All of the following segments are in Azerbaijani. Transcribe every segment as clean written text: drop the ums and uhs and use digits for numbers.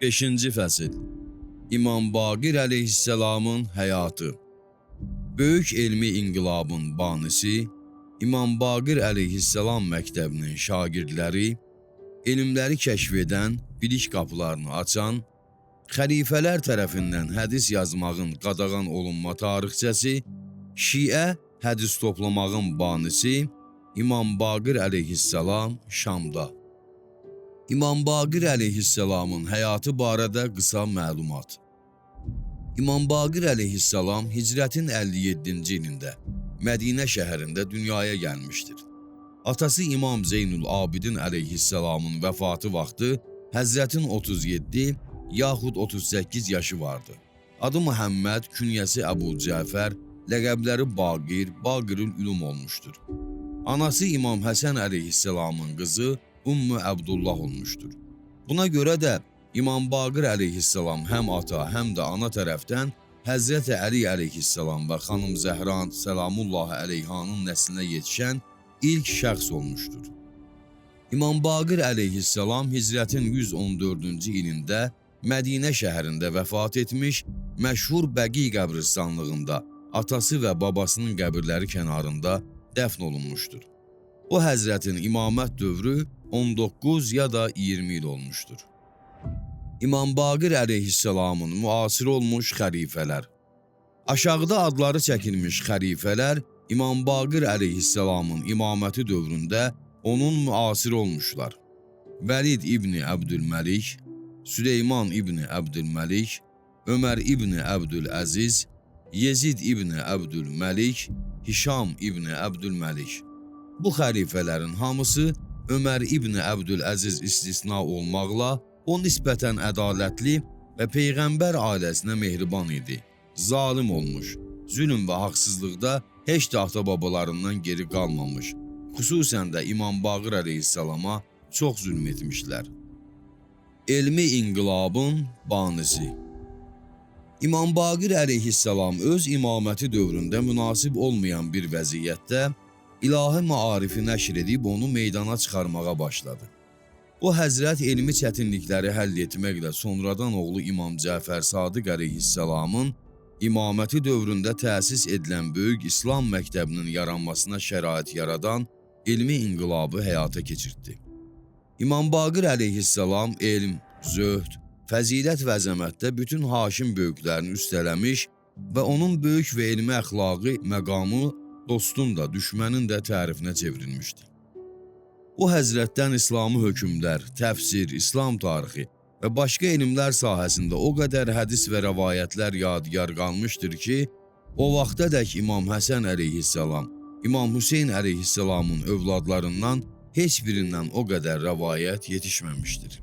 5-ci fəsil. İmam Baqir əleyhissalamın həyatı. Böyük elmi inqilabın banisi, İmam Baqir əleyhissalam məktəbinin şagirdləri, elmləri kəşf edən, bilik qapılarını açan, xəlifələr tərəfindən hədis yazmağın qadağan olunma tarixçəsi, şiə hədis toplamağın banisi İmam Baqir əleyhissalam Şamda. İmam Baqir əleyhissalamın həyatı barədə qısa məlumat. İmam Baqir əleyhissalam hicrətin 57-ci ilində Mədinə şəhərində dünyaya gəlmişdir. Atası İmam Zeynül Abidin əleyhissalamın vəfatı vaxtı Həzrətin 37 yaxud 38 yaşı vardı. Adı Məhəmməd, künyəsi Əbu Cəfər, ləqəbləri Baqir, Baqirül Ülum olmuşdur. Anası İmam Həsən əleyhissalamın qızı Ümmü Əbdullah olmuşdur. Buna görə də İmam Baqir əleyhissalam həm ata, həm də ana tərəfdən Həzrəti Əli əleyhissalam və xanım Zəhran səlamullah əleyhanın nəslinə yetişən ilk şəxs olmuşdur. İmam Baqir əleyhissalam hicrətin 114-cü ilində Mədinə şəhərində vəfat etmiş, məşhur Bəqi qəbristanlığında atası və babasının qəbirləri kənarında dəfn olunmuşdur. O həzrətin imamət dövrü 19 ya da 20 il olmuşdur. İmam Baqir əleyhissalamın müasiri olmuş xəlifələr. Aşağıda adları çəkilmiş xəlifələr İmam Baqir əleyhissalamın imaməti dövründə onun müasiri olmuşlar. Vəlid İbni Əbdülməlik, Süleyman İbni Əbdülməlik, Ömər İbni Əbdüləziz, Yezid İbni Əbdülməlik, Hişam İbni Əbdülməlik. Bu xəlifələrin hamısı Ömər İbni Əbdüləziz istisna olmaqla o nisbətən ədalətli və Peyğəmbər ailəsinə mehriban idi. Zalim olmuş, zülm və haqsızlıqda heç də ata-babalarından geri qalmamış. Xüsusən də İmam Baqir əleyhissalama çox zülm etmişlər. Elmi inqilabın banisi. İmam Baqir əleyhissalam öz imaməti dövründə münasib olmayan bir vəziyyətdə ilahi maarifi nəşr edib onu meydana çıxarmağa başladı. O həzrət elmi çətinlikləri həll etməklə sonradan oğlu İmam Cəfər Sadiq əleyhissalamın imaməti dövründə təsis edilən böyük İslam məktəbinin yaranmasına şərait yaradan elmi inqilabı həyata keçirtdi. İmam Baqir əleyhissalam elm, zöhd, fəzilət və əzəmətdə bütün haşim böyüklərini üstələmiş və onun böyük və elmi əxlaqi məqamı dostun da, düşmənin də tərifinə çevrilmişdi. O həzrətdən İslami hökmlər, təfsir, İslam tarixi və başqa elmlər sahəsində o qədər hədis və rəvayətlər yadigar qalmışdır ki, o vaxtadək İmam Həsən əleyhissalam, İmam Hüseyn əleyhissalamın övladlarından heç birindən o qədər rəvayət yetişməmişdir.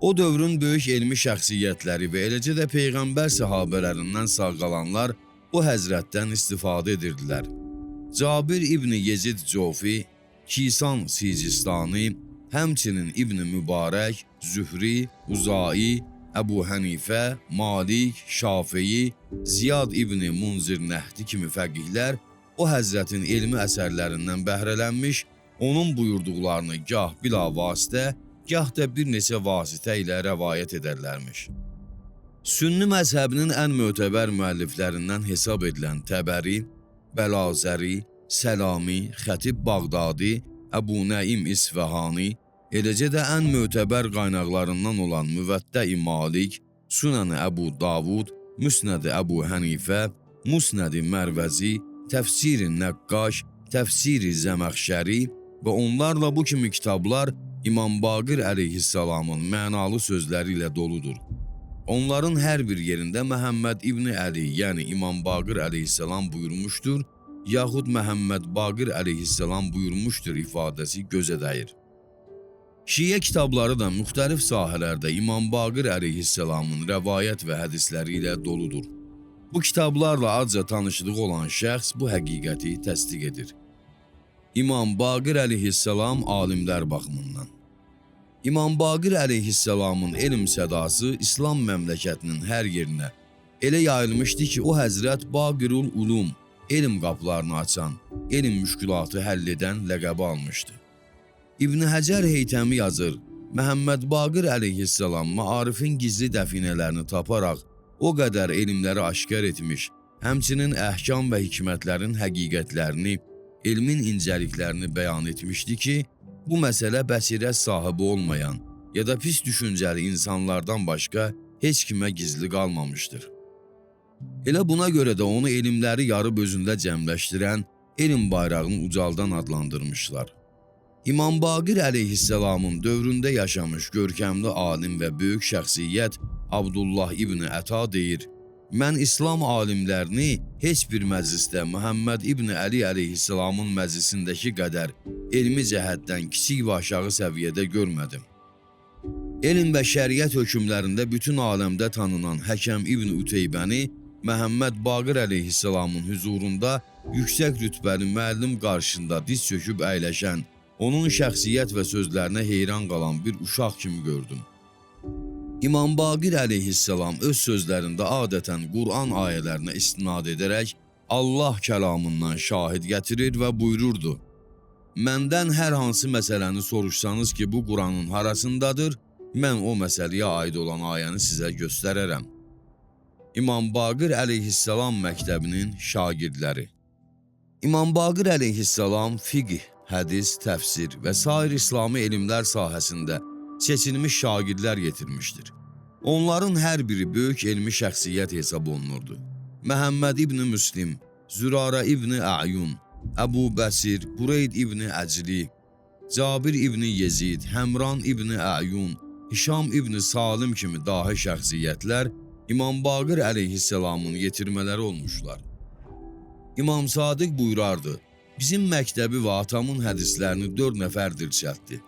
O dövrün böyük elmi şəxsiyyətləri və eləcə də Peyğəmbər səhabələrindən sağ qalanlar o həzrətdən istifadə edirdilər. Cabir İbni Yezid Cofi, Kisan Sicistani, həmçinin İbni Mübarək, Zühri, Uzai, Əbu Hənifə, Malik, Şafii, Ziyad İbni Munzir Nəhdi kimi fəqihlər o həzrətin elmi əsərlərindən bəhrələnmiş, onun buyurduqlarını gah bila vasitə, gah da bir neçə vasitə ilə rəvayət edərlərmiş. Sünni məzhəbinin ən mötəbər müəlliflərindən hesab edilən Təbəri, Bəlazəri, Səlami, Xətib Bağdadi, Əbu Nəim İsfəhani, eləcə də ən mötəbər qaynaqlarından olan Müvəttə-i Malik, Sunan-ı Əbu Davud, Müsnəd-i Əbu Hənifə, Musnəd-i Mərvəzi, Təfsir-i Nəqqaş, Təfsir-i Zəməxşəri və onlarla bu kimi kitablar İmam Baqir əleyhissalamın mənalı sözləri ilə doludur. Onların hər bir yerində Məhəmməd İbni Əli, yəni İmam Baqir əleyhissalam buyurmuşdur, yaxud Məhəmməd Baqir əleyhissalam buyurmuşdur ifadəsi gözə dəyir. Şiə kitabları da müxtəlif sahələrdə İmam Baqir əleyhissalamın rəvayət və hədisləri ilə doludur. Bu kitablarla azca tanışlığı olan şəxs bu həqiqəti təsdiq edir. İmam Baqir əleyhissalam alimlər baxımından. İmam Baqir əleyhissalamın elm sədası İslam məmləkətinin hər yerinə elə yayılmışdı ki, o həzrət Baqirul Ulum, elm qapılarını açan, elm müşkülatı həll edən ləqəbi almışdı. İbn Həcər Heytəmi yazır, Məhəmməd Baqir əleyhissalam maarifin gizli dəfinələrini taparaq o qədər elmləri aşkar etmiş, həmçinin əhkam və hikmətlərin həqiqətlərini, elmin incəliklərini bəyan etmişdi ki, bu məsələ bəsirət sahibi olmayan ya da pis düşüncəli insanlardan başqa heç kimə gizli qalmamışdır. Elə buna görə də onu elmləri yarıb özündə cəmləşdirən elm bayrağını ucaldan adlandırmışlar. İmam Baqir əleyhissalamın dövründə yaşamış görkəmli alim və böyük şəxsiyyət Abdullah İbni Əta deyir, mən İslam alimlərini heç bir məclisdə Məhəmməd İbni Əli əleyhissalamın məclisindəki qədər elmi cəhətdən kiçik və aşağı səviyyədə görmədim. Elm və şəriət hökmlərində bütün aləmdə tanınan Həkəm İbni Üteybəni Məhəmməd Baqir əleyhissalamın hüzurunda yüksək rütbəli müəllim qarşısında diz çöküb əyləşən, onun şəxsiyyət və sözlərinə heyran qalan bir uşaq kimi gördüm. İmam Baqir əleyhissalam öz sözlərində adətən Quran ayələrinə istinad edərək Allah kəlamından şahid gətirir və buyururdu: Məndən hər hansı məsələni soruşsanız ki, bu Quranın harasındadır, mən o məsələyə aid olan ayəni sizə göstərərəm. İmam Baqir əleyhissalam məktəbinin şagirdləri. İmam Baqir əleyhissalam fiqh, hədis, təfsir və sair İslami elmlər sahəsində seçilmiş şagirdlər yetirmişdir. Onların hər biri böyük elmi şəxsiyyət hesab olunurdu. Məhəmməd İbni Müslim, Zürara İbni Əyun, Əbu Bəsir, Bureyd İbni Əcli, Cabir İbni Yezid, Həmran İbni Əyun, Hişam İbni Salim kimi dahi şəxsiyyətlər İmam Baqir əleyhissalamın yetirmələri olmuşlar. İmam Sadiq buyurardı, bizim məktəbi və atamın hədislərini 4 nəfər dirçəltdi.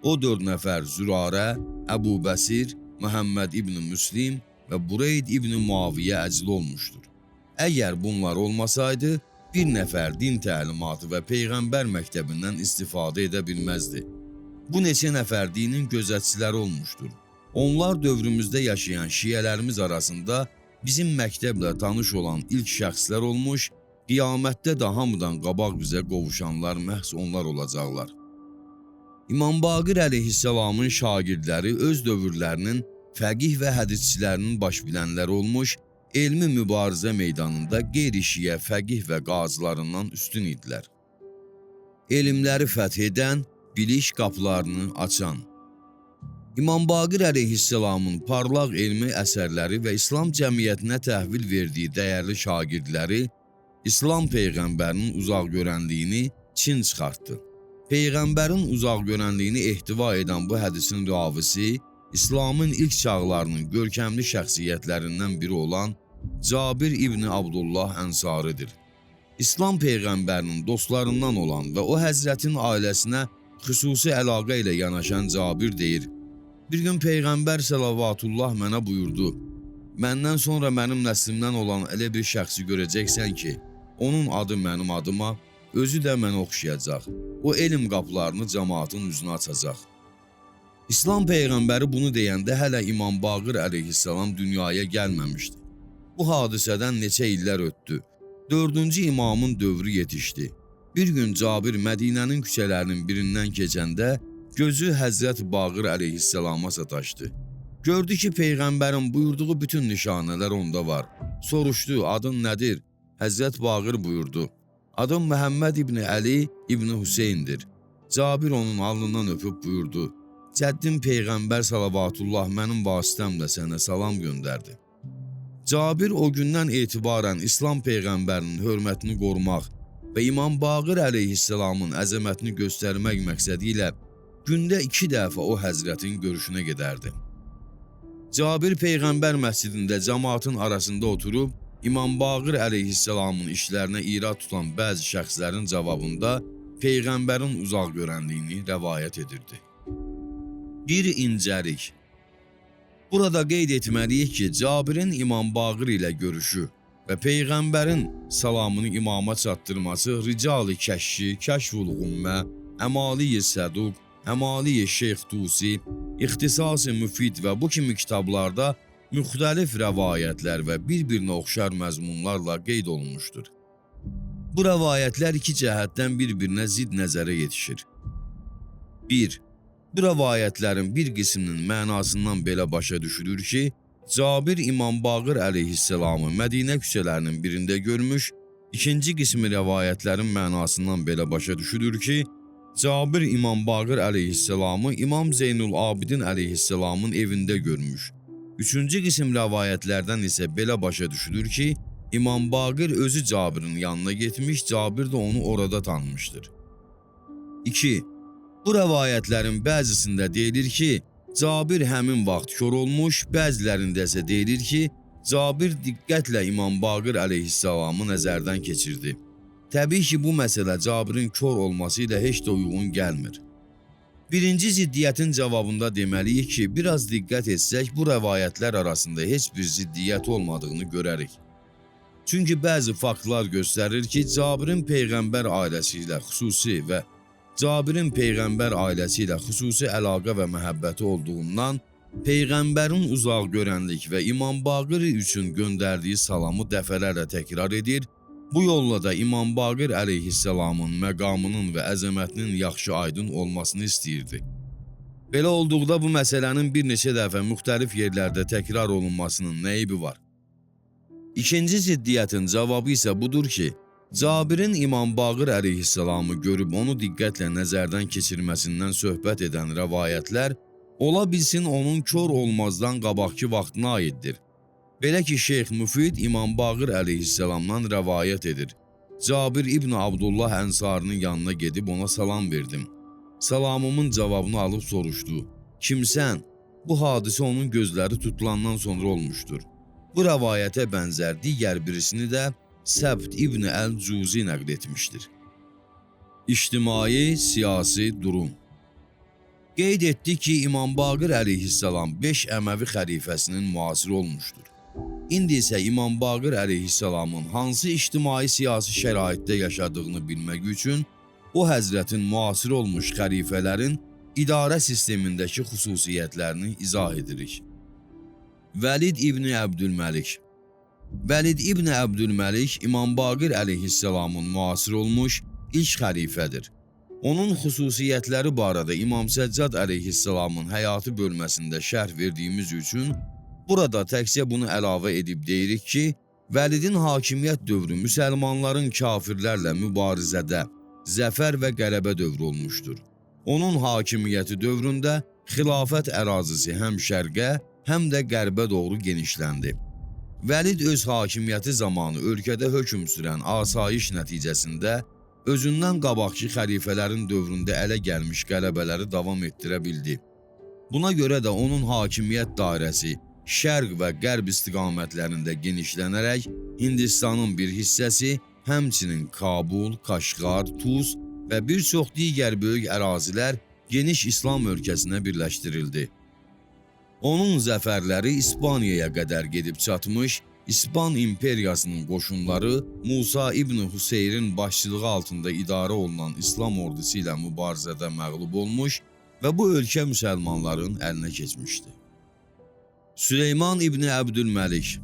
O 4 nəfər Zürarə, Əbu Bəsir, Məhəmməd İbni Müslim və Bureyd İbni Muaviyə əcli olmuşdur. Əgər bunlar olmasaydı, bir nəfər din təlimatı və Peyğəmbər məktəbindən istifadə edə bilməzdi. Bu neçə nəfər dinin gözətçiləri olmuşdur. Onlar dövrümüzdə yaşayan şiələrimiz arasında bizim məktəblə tanış olan ilk şəxslər olmuş, qiyamətdə də hamıdan qabaq bizə qovuşanlar məhz onlar olacaqlar. İmam Baqir əleyhissalamın şagirdləri öz dövrlərinin fəqih və hədisçilərinin baş bilənləri olmuş, elmi mübarizə meydanında qeyri-şiə fəqih və qazılarından üstün idilər. Elmləri fəth edən, bilik qapılarını açan. İmam Baqir əleyhissalamın parlaq elmi əsərləri və İslam cəmiyyətinə təhvil verdiyi dəyərli şagirdləri İslam peyğəmbərinin uzaqgörənliyini çin çıxartdı. Peyğəmbərin uzaqgörənliyini ehtiva edən bu hədisin ravisi, İslamın ilk çağlarının görkəmli şəxsiyyətlərindən biri olan Cabir İbni Abdullah Ənsaridir. İslam peyğəmbərinin dostlarından olan və o həzrətin ailəsinə xüsusi əlaqə ilə yanaşan Cabir deyir, bir gün Peyğəmbər səlavatullah mənə buyurdu, məndən sonra mənim nəslimdən olan elə bir şəxsi görəcəksən ki, onun adı mənim adıma, özü də mənə oxşayacaq. O elm qapılarını cəmaatın üzünə açacaq. İslam Peyğəmbəri bunu deyəndə hələ İmam Baqir əleyhissalam dünyaya gəlməmişdi. Bu hadisədən neçə illər ötdü. 4-cü imamın dövrü yetişdi. Bir gün Cabir Mədinənin küçələrinin birindən keçəndə gözü Həzrət Baqir əleyhissalama sataşdı. Gördü ki, Peyğəmbərin buyurduğu bütün nişanələr onda var. Soruşdu, adın nədir? Həzrət Baqir buyurdu, adım Məhəmməd İbni Əli İbni Hüseyndir. Cabir onun alnından öpüb buyurdu, cəddim Peyğəmbər salavatullah mənim vasitəmlə sənə salam göndərdi. Cabir o gündən etibarən İslam Peyğəmbərinin hörmətini qorumaq və İmam Baqir əleyhissalamın əzəmətini göstərmək məqsədi ilə gündə 2 dəfə o həzrətin görüşünə gedərdi. Cabir Peyğəmbər məscidində cəmaatın arasında oturub, İmam Baqir əleyhissalamın işlərinə irad tutan bəzi şəxslərin cavabında Peyğəmbərin uzaqgörənliyini rəvayət edirdi. Bir incəlik. Burada qeyd etməliyik ki, Cabirin İmam Baqir ilə görüşü və Peyğəmbərin salamını imama çatdırması Rical-i Kəşşi, Kəşful Ğummə, Əmali-i Səduq, Əmali-i Şeyx Tusi, İxtisas-ı Müfid və bu kimi kitablarda müxtəlif rəvayətlər və bir-birinə oxşar məzmunlarla qeyd olunmuşdur. Bu rəvayətlər iki cəhətdən bir-birinə zid nəzərə yetişir. 1. Bu rəvayətlərin bir qisminin mənasından belə başa düşülür ki, Cabir İmam Baqir əleyhissalamı Mədinə küçələrinin birində görmüş, ikinci qismi rəvayətlərin mənasından belə başa düşülür ki, Cabir İmam Baqir əleyhissalamı İmam Zeynul Abidin əleyhissalamın evində görmüş. Üçüncü qism rəvayətlərdən isə belə başa düşülür ki, İmam Baqir özü Cabirin yanına getmiş, Cabir də onu orada tanımışdır. 2. Bu rəvayətlərin bəzisində deyilir ki, Cabir həmin vaxt kör olmuş, bəzilərində isə deyilir ki, Cabir diqqətlə İmam Baqir əleyhissalamı nəzərdən keçirdi. Təbii ki, bu məsələ Cabirin kör olması ilə heç də uyğun gəlmir. Birinci ziddiyyətin cavabında deməliyik ki, biraz diqqət etsək, bu rəvayətlər arasında heç bir ziddiyyət olmadığını görərik. Çünki bəzi faktlar göstərir ki, Cabirin Peyğəmbər ailəsi ilə xüsusi və Cabirin Peyğəmbər ailəsi ilə xüsusi əlaqə və məhəbbəti olduğundan Peyğəmbərin uzaq görənlik və İmam Baqir üçün göndərdiyi salamı dəfələrlə təkrar edir, bu yolla da İmam Baqir əleyhissalamın məqamının və əzəmətinin yaxşı aydın olmasını istəyirdi. Belə olduqda bu məsələnin bir neçə dəfə müxtəlif yerlərdə təkrar olunmasının nə eybi var? İkinci ziddiyyətin cavabı isə budur ki, Cabirin İmam Baqir əleyhissalamı görüb onu diqqətlə nəzərdən keçirməsindən söhbət edən rəvayətlər ola bilsin onun kör olmazdan qabaqki vaxtına aiddir. Belə ki, Şeyx Müfid İmam Baqir əleyhissalamdan rəvayət edir. Cabir İbn Abdullah Ənsarinin yanına gedib ona salam verdim. Salamımın cavabını alıb soruşdu. Kimsən? Bu hadisə onun gözləri tutulandan sonra olmuşdur. Bu rəvayətə bənzər digər birisini də Səbt İbn Əl-Cuzi nəql etmişdir. İctimai, siyasi durum. Qeyd etdik ki, İmam Baqir əleyhissalam 5 Əməvi xəlifəsinin müasiri olmuşdur. İndi isə İmam Baqir əleyhissalamın hansı ictimai siyasi şəraitdə yaşadığını bilmək üçün o həzrətin müasiri olmuş xəlifələrin idarə sistemindəki xüsusiyyətlərini izah edirik. Vəlid İbni Əbdülməlik. Vəlid İbni Əbdülməlik İmam Baqir əleyhissalamın müasiri olmuş ilk xəlifədir. Onun xüsusiyyətləri barədə İmam Səccad əleyhissalamın həyatı bölməsində şərh verdiyimiz üçün burada təkcə bunu əlavə edib deyirik ki, Vəlidin hakimiyyət dövrü müsəlmanların kafirlərlə mübarizədə zəfər və qələbə dövrü olmuşdur. Onun hakimiyyəti dövründə xilafət ərazisi həm şərqə, həm də qərbə doğru genişləndi. Vəlid öz hakimiyyəti zamanı ölkədə hökm sürən asayiş nəticəsində özündən qabaqki xəlifələrin dövründə ələ gəlmiş qələbələri davam etdirə bildi. Buna görə də onun hakimiyyət dairəsi şərq və qərb istiqamətlərində genişlənərək Hindistanın bir hissəsi, həmçinin Kabul, Kaşqar, Tuz və bir çox digər böyük ərazilər geniş İslam ölkəsinə birləşdirildi. Onun zəfərləri İspaniyaya qədər gedib çatmış, İspan imperiyasının qoşunları Musa İbn Hüseyrin başçılığı altında idarə olunan İslam ordusu ilə mübarizədə məğlub olmuş və bu ölkə müsəlmanların əlinə keçmişdi. Süleyman İbni Əbdülməlik.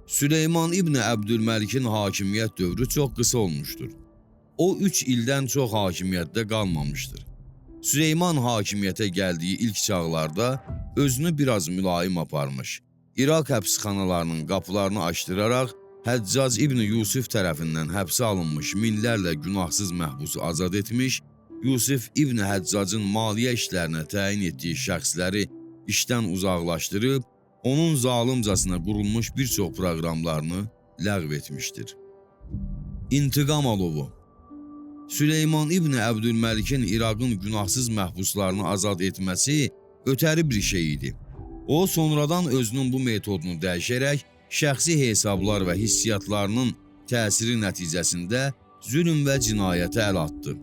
Süleyman İbni Əbdülməlikin hakimiyyət dövrü çox qısa olmuşdur. O 3 ildən çox hakimiyyətdə qalmamışdır. Süleyman hakimiyyətə gəldiyi ilk çağlarda özünü biraz mülayim aparmış. İraq həbsxanalarının qapılarını açdıraraq Həccac İbni Yusif tərəfindən həbsə alınmış minlərlə günahsız məhbusu azad etmiş, Yusif İbni Həccacın maliyyə işlərinə təyin etdiyi şəxsləri işdən uzaqlaşdırıb, onun zalımcasına qurulmuş bir çox proqramlarını ləğv etmişdir. İntiqam alovu. Süleyman İbni Əbdülməlikin İraqın günahsız məhbuslarını azad etməsi ötəri bir şey idi. O, sonradan özünün bu metodunu dəyişərək şəxsi hesablar və hissiyatlarının təsiri nəticəsində zülm və cinayətə əl atdı.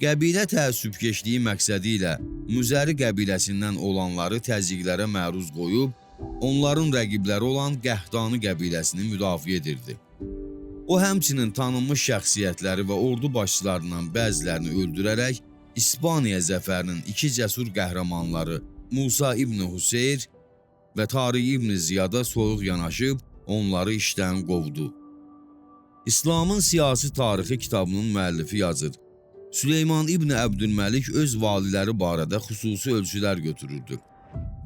Qəbilə təəssübkeşliyi məqsədi ilə Müzəri qəbiləsindən olanları təzyiqlərə məruz qoyub, onların rəqibləri olan Qəhtanı qəbiləsini müdafiə edirdi. O, həmçinin tanınmış şəxsiyyətləri və ordu başçılarından bəzilərini öldürərək İspaniya zəfərinin iki cəsur qəhrəmanları Musa İbni Hüseyr və Tariq İbni Ziyada soyuq yanaşıb onları işdən qovdu. İslamın siyasi tarixi kitabının müəllifi yazır. Süleyman İbni Əbdülməlik öz valiləri barədə xüsusi ölçülər götürürdü.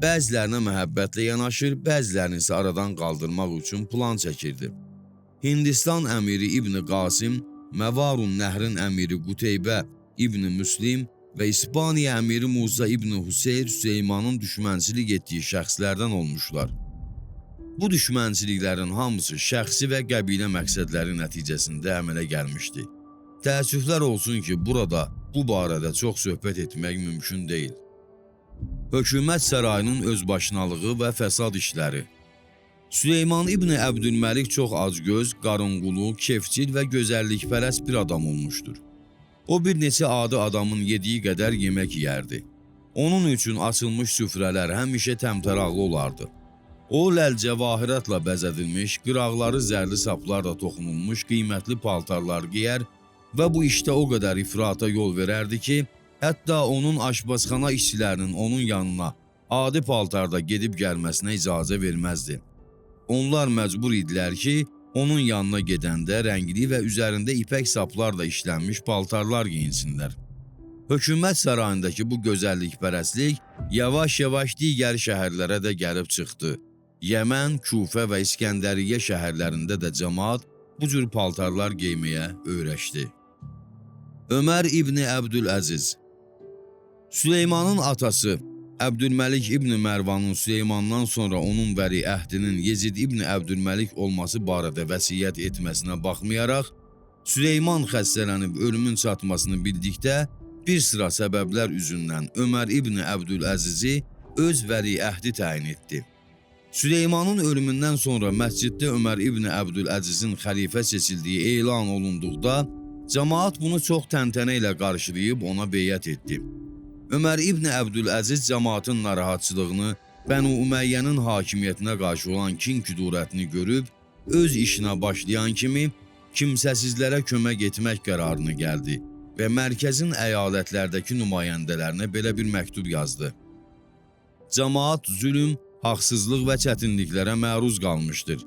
Bəzilərinə məhəbbətlə yanaşır, bəzilərini isə aradan qaldırmaq üçün plan çəkirdi. Hindistan əmiri İbni Qasim, Məvarun Nəhrin əmiri Quteybə İbni Müslim və İspaniya əmiri Musa İbni Hüseyr Süleymanın düşmənçilik etdiyi şəxslərdən olmuşlar. Bu düşmənçiliklərin hamısı şəxsi və qəbilə məqsədləri nəticəsində əmələ gəlmişdi. Təəssüflər olsun ki, burada bu barədə çox söhbət etmək mümkün deyil. Hökumət sarayının özbaşınalığı və fəsad işləri. Süleyman İbni Əbdülməlik çox acgöz, qarınqulu, kefçil və gözəllikpərəst bir adam olmuşdur. O bir neçə adi adamın yediyi qədər yemək yeyərdi. Onun üçün açılmış süfrələr həmişə təmtəraqlı olardı. O, ləl-cəvahiratla bəzədilmiş, qıraqları zərli saplarla toxunulmuş qiymətli paltarlar geyər və bu işdə o qədər ifrata yol verərdi ki, hətta onun aşbazxana işçilərinin onun yanına adi paltarda gedib gəlməsinə icazə verməzdi. Onlar məcbur idilər ki, onun yanına gedəndə rəngli və üzərində ipək saplarla işlənmiş paltarlar geyinsinlər. Hökumət sarayındakı bu gözəllikpərəstlik yavaş-yavaş digər şəhərlərə də gəlib çıxdı. Yəmən, Kufə və İskəndəriyyə şəhərlərində də cəmaat bu cür paltarlar geyməyə öyrəşdi. Ömər İbni Əbdüləziz. Süleymanın atası Əbdülməlik İbni Mərvanın Süleymandan sonra onun vəliəhdinin Yezid İbni Əbdülməlik olması barədə vəsiyyət etməsinə baxmayaraq, Süleyman xəstələnib ölümün çatmasını bildikdə bir sıra səbəblər üzündən Ömər İbni Əbdüləzizi öz vəliəhdi təyin etdi. Süleymanın ölümündən sonra məsciddə Ömər İbni Əbdüləzizin xəlifə seçildiyi elan olunduqda, cəmaat bunu çox təntənə ilə qarşılayıb ona beyət etdi. Ömər İbni Əbdüləziz cəmaatın narahatçılığını, Bənu Üməyyənin hakimiyyətinə qarşı olan kin-küdurətini görüb, öz işinə başlayan kimi kimsəsizlərə kömək etmək qərarını gəldi və mərkəzin əyalətlərdəki nümayəndələrinə belə bir məktub yazdı. Cəmaat zülm, haqsızlıq və çətinliklərə məruz qalmışdır.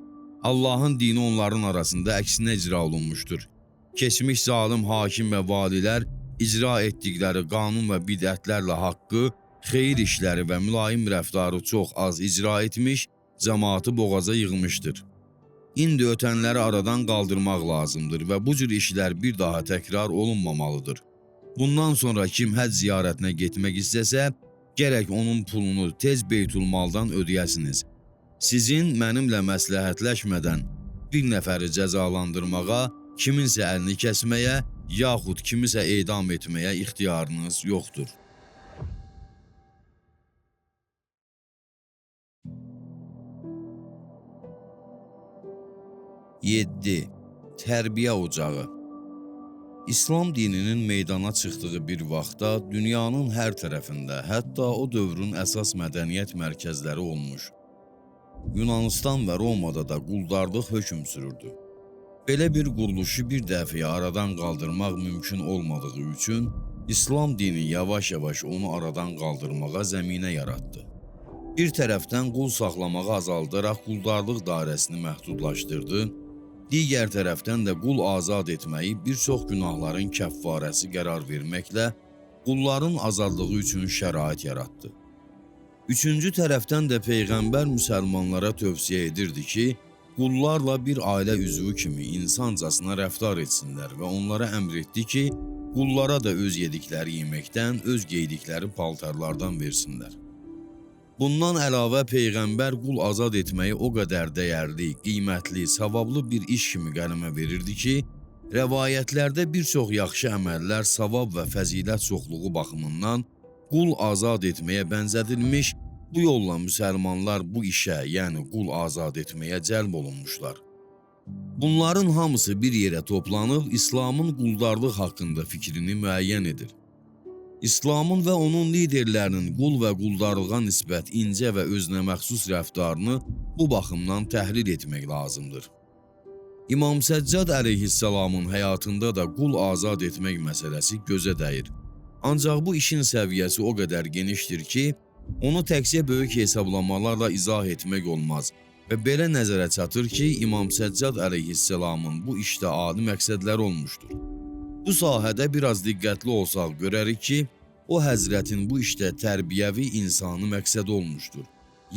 Allahın dini onların arasında əksinə icra olunmuşdur. Keçmiş zalim hakim və valilər icra etdikləri qanun və bidətlərlə haqqı, xeyir işləri və mülayim rəftarı çox az icra etmiş, cəmaatı boğaza yığmışdır. İndi ötənləri aradan qaldırmaq lazımdır və bu cür işlər bir daha təkrar olunmamalıdır. Bundan sonra kim həcc ziyarətinə getmək istəsə, gərək onun pulunu tez Beytülmaldan ödəyəsiniz. Sizin mənimlə məsləhətləşmədən bir nəfəri cəzalandırmağa, kiminsə əlini kəsməyə, yaxud kimisə edam etməyə ixtiyarınız yoxdur. Yeddi. Tərbiyə ocağı. İslam dininin meydana çıxdığı bir vaxtda dünyanın hər tərəfində, hətta o dövrün əsas mədəniyyət mərkəzləri olmuş, Yunanistan və Romada da quldarlıq hökm sürürdü. Belə bir quruluşu bir dəfəyə aradan qaldırmaq mümkün olmadığı üçün İslam dini yavaş-yavaş onu aradan qaldırmağa zəminə yaratdı. Bir tərəfdən qul saxlamağı azaldaraq quldarlıq dairəsini məhdudlaşdırdı, digər tərəfdən də qul azad etməyi bir çox günahların kəffarəsi qərar verməklə qulların azadlığı üçün şərait yaratdı. Üçüncü tərəfdən də Peyğəmbər müsəlmanlara tövsiyə edirdi ki, qullarla bir ailə üzvü kimi insancasına rəftar etsinlər və onlara əmr etdi ki, qullara da öz yedikləri yeməkdən, öz geydikləri paltarlardan versinlər. Bundan əlavə Peyğəmbər qul azad etməyi o qədər dəyərli, qiymətli, savablı bir iş kimi qələmə verirdi ki, rəvayətlərdə bir çox yaxşı əməllər savab və fəzilət çoxluğu baxımından qul azad etməyə bənzədilmiş, bu yolla müsəlmanlar bu işə, yəni qul azad etməyə cəlb olunmuşlar. Bunların hamısı bir yerə toplanıb İslamın quldarlıq haqqında fikrini müəyyən edir. İslamın və onun liderlərinin qul və quldarlığa nisbət incə və özünə məxsus rəftarını bu baxımdan təhlil etmək lazımdır. İmam Səccad əleyhissalamın həyatında da qul azad etmək məsələsi gözə dəyir. Ancaq bu işin səviyyəsi o qədər genişdir ki, onu təkcə böyük hesablamalarla izah etmək olmaz və belə nəzərə çatır ki, İmam Səccad əleyhissalamın bu işdə adi məqsədləri olmuşdur. Bu sahədə biraz diqqətli olsaq görərik ki, o həzrətin bu işdə tərbiyəvi insanı məqsədi olmuşdur.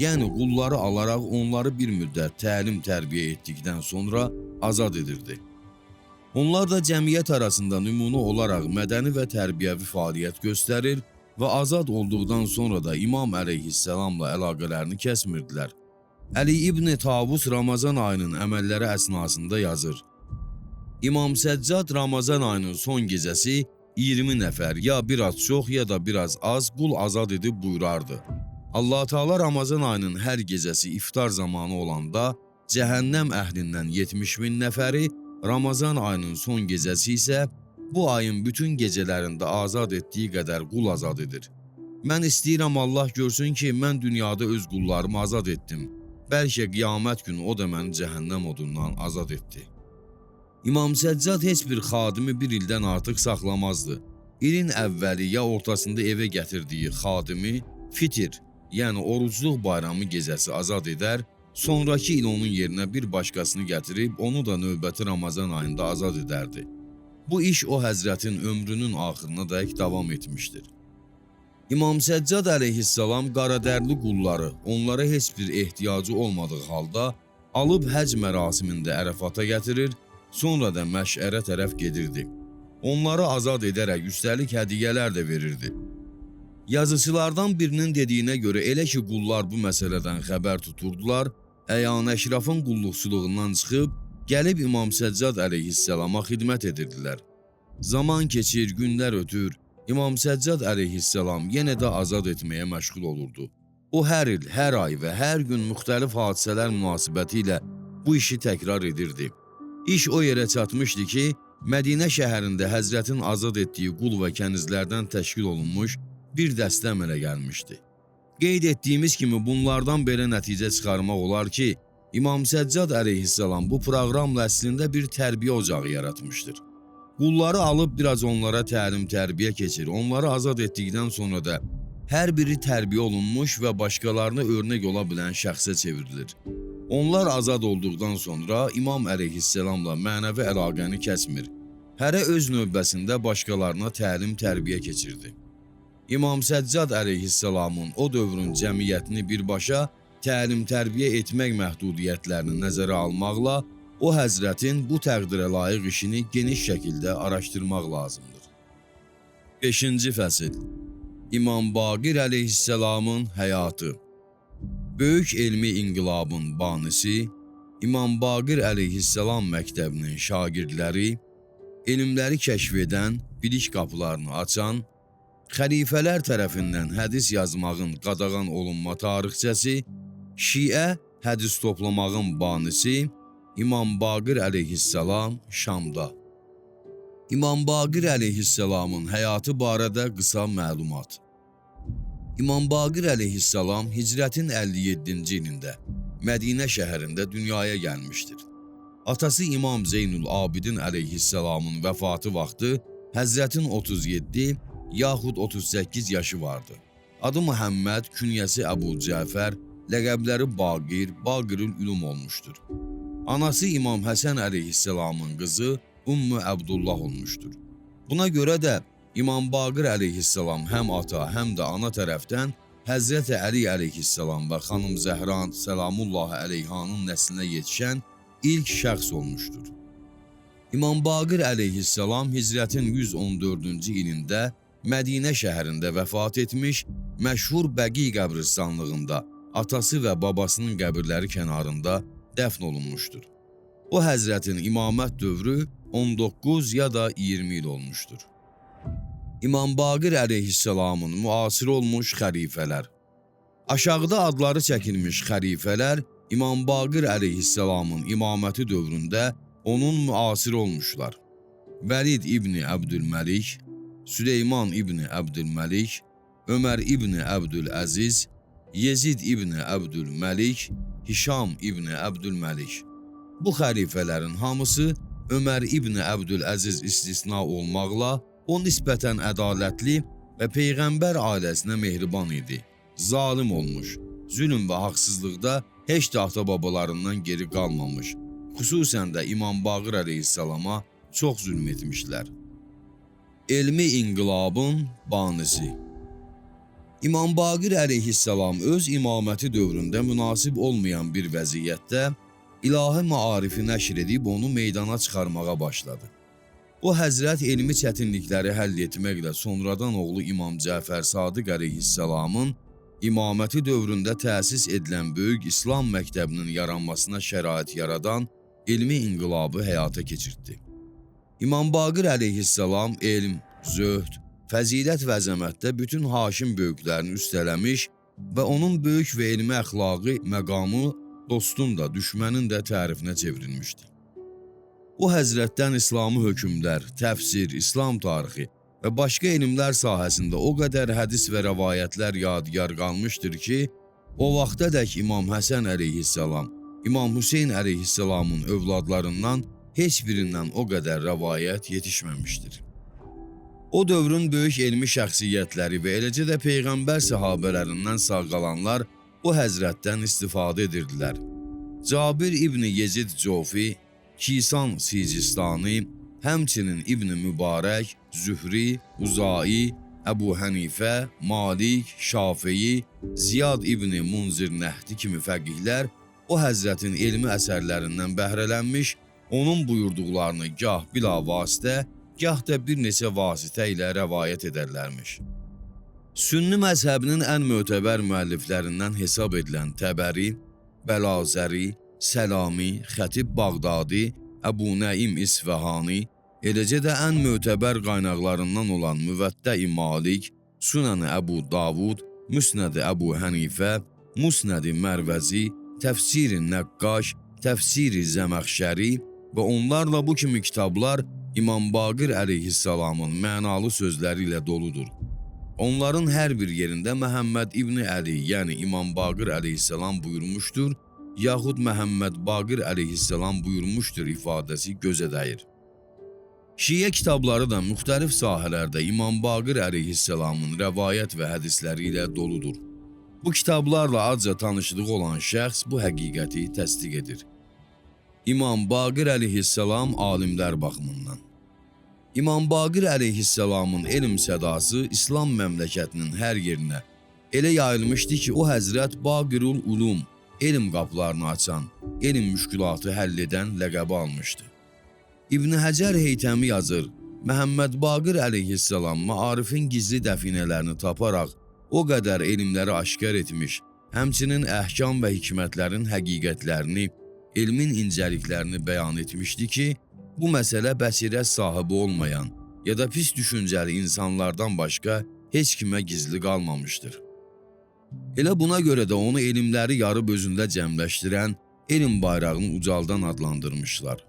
Yəni qulları alaraq onları bir müddət təlim-tərbiyə etdikdən sonra azad edirdi. Onlar da cəmiyyət arasında nümunə olaraq mədəni və tərbiyəvi fəaliyyət göstərir və azad olduqdan sonra da İmam əleyhissalamla əlaqələrini kəsmirdilər. Əli İbn Tavus Ramazan ayının əməlləri əsnasında yazır. İmam Səccad Ramazan ayının son gecəsi 20 nəfər ya biraz çox ya da biraz az qul azad edib buyurardı. Allah Teala Ramazan ayının hər gecəsi iftar zamanı olanda cəhənnəm əhlindən 70 min nəfəri, Ramazan ayının son gecəsi isə bu ayın bütün gecələrində azad etdiyi qədər qul azad edir. Mən istəyirəm Allah görsün ki, mən dünyada öz qullarımı azad etdim. Bəlkə qiyamət günü o da məni cəhənnəm odundan azad etdi. İmam Səccad heç bir xadimi bir ildən artıq saxlamazdı. İlin əvvəli ya ortasında evə gətirdiyi xadimi fitir, yəni orucluq bayramı gecəsi azad edər, sonraki il onun yerinə bir başqasını gətirib onu da növbəti Ramazan ayında azad edərdi. Bu iş o həzrətin ömrünün axırına dək davam etmişdir. İmam Səccad əleyhissalam qaradərli qulları onlara heç bir ehtiyacı olmadığı halda alıb həcc mərasimində Ərəfata gətirir, sonra da Məşərə tərəf gedirdi. Onları azad edərək üstəlik hədiyyələr də verirdi. Yazıçılardan birinin dediyinə görə elə ki qullar bu məsələdən xəbər tuturdular, əyan-əşrafın qulluqçuluğundan çıxıb gəlib İmam Səccad əleyhissalama xidmət edirdilər. Zaman keçir, günlər ötür, İmam Səccad əleyhissalam yenə də azad etməyə məşğul olurdu. O hər il, hər ay və hər gün müxtəlif hadisələr münasibəti ilə bu işi təkrar edirdi. İş o yerə çatmışdı ki, Mədinə şəhərində həzrətin azad etdiyi qul və kənizlərdən təşkil olunmuş bir dəstə əmələ gəlmişdi. Qeyd etdiyimiz kimi bunlardan belə nəticə çıxarmaq olar ki, İmam Səccad əleyhissalam bu proqramla əslində bir tərbiyə ocağı yaratmışdır. Qulları alıb biraz onlara təlim-tərbiyə keçir, onları azad etdikdən sonra da hər biri tərbiyə olunmuş və başqalarına örnək ola bilən şəxsə çevrilir. Onlar azad olduqdan sonra İmam əleyhissalamla mənəvi əlaqəni kəsmir. Hərə öz növbəsində başqalarına təlim-tərbiyə keçirdi. İmam Səccad əleyhissalamın o dövrün cəmiyyətini birbaşa təlim-tərbiyə etmək məhdudiyyətlərini nəzərə almaqla o həzrətin bu təqdirə layiq işini geniş şəkildə araşdırmaq lazımdır. 5-ci fəsil. İmam Baqir əleyhissalamın həyatı. Böyük elmi inqilabın banisi, İmam Baqir əleyhissalam məktəbinin şagirdləri, elmləri kəşf edən, bilik qapılarını açan, xəlifələr tərəfindən hədis yazmağın qadağan olunma tarixçəsi, şiə hədis toplamağın banisi, İmam Baqir əleyhissalam Şamda. İmam Baqir əleyhissalamın həyatı barədə qısa məlumat. İmam Baqir əleyhissalam hicrətin 57-ci ilində Mədinə şəhərində dünyaya gəlmişdir. Atası İmam Zeynül Abidin əleyhissalamın vəfatı vaxtı həzrətin 37 yaxud 38 yaşı vardı. Adı Məhəmməd, künyəsi Əbu Cəfər, ləqəbləri Baqir, Baqirül Ülum olmuşdur. Anası İmam Həsən əleyhissalamın qızı Ümmü Əbdullah olmuşdur. Buna görə də İmam Baqir əleyhissalam həm ata, həm də ana tərəfdən Həzrəti Əli əleyhissalam və xanım Zəhran səlamullahi əleyhanın nəslinə yetişən ilk şəxs olmuşdur. İmam Baqir əleyhissalam hicrətin 114-cü ilində Mədinə şəhərində vəfat etmiş, məşhur Bəqi qəbristanlığında atası və babasının qəbirləri kənarında dəfn olunmuşdur. O həzrətin imamət dövrü 19 ya da 20 il olmuşdur. İmam Baqir əleyhissalamın müasiri olmuş xəlifələr. Aşağıda adları çəkilmiş xəlifələr İmam Baqir əleyhissalamın imaməti dövründə onun müasiri olmuşlar. Vəlid İbni Əbdülməlik, Süleyman İbni Əbdülməlik, Ömər İbni Əbdüləziz, Yezid İbni Əbdülməlik, Hişam İbni Əbdülməlik. Bu xəlifələrin hamısı Ömər İbni Əbdüləziz istisna olmaqla o nisbətən ədalətli və Peyğəmbər ailəsinə mehriban idi. Zalim olmuş, zülm və haqsızlıqda heç də ata-babalarından geri qalmamış, xüsusən də İmam Baqir əleyhissalama çox zülm etmişlər. Elmi inqilabın banisi. İmam Baqir əleyhissalam öz imaməti dövründə münasib olmayan bir vəziyyətdə ilahi maarifi nəşr edib onu meydana çıxarmağa başladı. O həzrət elmi çətinlikləri həll etməklə sonradan oğlu İmam Cəfər Sadiq əleyhissalamın imaməti dövründə təsis edilən böyük İslam məktəbinin yaranmasına şərait yaradan elmi inqilabı həyata keçirtdi. İmam Baqir əleyhissalam elm, zöhd, fəzilət və əzəmətdə bütün haşim böyüklərini üstələmiş və onun böyük və elmi əxlaqi məqamı dostun da, düşmənin də tərifinə çevrilmişdi. O həzrətdən İslami hökmlər, təfsir, İslam tarixi və başqa elmlər sahəsində o qədər hədis və rəvayətlər yadigar qalmışdır ki, o vaxtadək İmam Həsən əleyhissalam, İmam Hüseyn əleyhissalamın övladlarından heç birindən o qədər rəvayət yetişməmişdir. O dövrün böyük elmi şəxsiyyətləri və eləcə də Peyğəmbər səhabələrindən sağ qalanlar bu həzrətdən istifadə edirdilər. Cabir İbni Yezid Cofi, Kisan Sicistani, həmçinin İbni Mübarək, Zühri, Uzai, Əbu Hənifə, Malik, Şafii, Ziyad İbni Munzir Nəhdi kimi fəqihlər o həzrətin elmi əsərlərindən bəhrələnmiş, onun buyurduqlarını gah bila vasitə, gah da bir neçə vasitə ilə rəvayət edərlərmiş. Sünni məzhəbinin ən mötəbər müəlliflərindən hesab edilən Təbəri, Bəlazəri, Səlami, Xətib Bağdadi, Əbu Nəim İsfəhani, eləcə də ən mötəbər qaynaqlarından olan Müvəttə-i Malik, Sunən-i Əbu Davud, Müsnəd-i Əbu Hənifə, Musnəd-i Mərvəzi, Təfsir-i Nəqqaş, Təfsir-i Zəməxşəri və onlarla bu kimi kitablar İmam Baqir əleyhissalamın mənalı sözləri ilə doludur. Onların hər bir yerində Məhəmməd İbni Əli, yəni İmam Baqir əleyhissalam buyurmuşdur, yaxud Məhəmməd Baqir əleyhissalam buyurmuşdur ifadəsi gözə dəyir. Şiə kitabları da müxtəlif sahələrdə İmam Baqir əleyhissalamın rəvayət və hədisləri ilə doludur. Bu kitablarla azca tanışlığı olan şəxs bu həqiqəti təsdiq edir. İmam Baqir əleyhissalam alimlər baxımından. İmam Baqir əleyhissalamın elm sədası İslam məmləkətinin hər yerinə elə yayılmışdı ki, o həzrət Baqirul Ulum, elm qapılarını açan, elm müşkülatı həll edən ləqəbi almışdı. İbn Həcər Heytəmi yazır, Məhəmməd Baqir əleyhissalam maarifin gizli dəfinələrini taparaq o qədər elmləri aşkar etmiş, həmçinin əhkam və hikmətlərin həqiqətlərini, elmin incəliklərini bəyan etmişdi ki, bu məsələ bəsirət sahibi olmayan ya da pis düşüncəli insanlardan başqa heç kimə gizli qalmamışdır. Elə buna görə də onu elmləri yarıb özündə cəmləşdirən elm bayrağını ucaldan adlandırmışlar.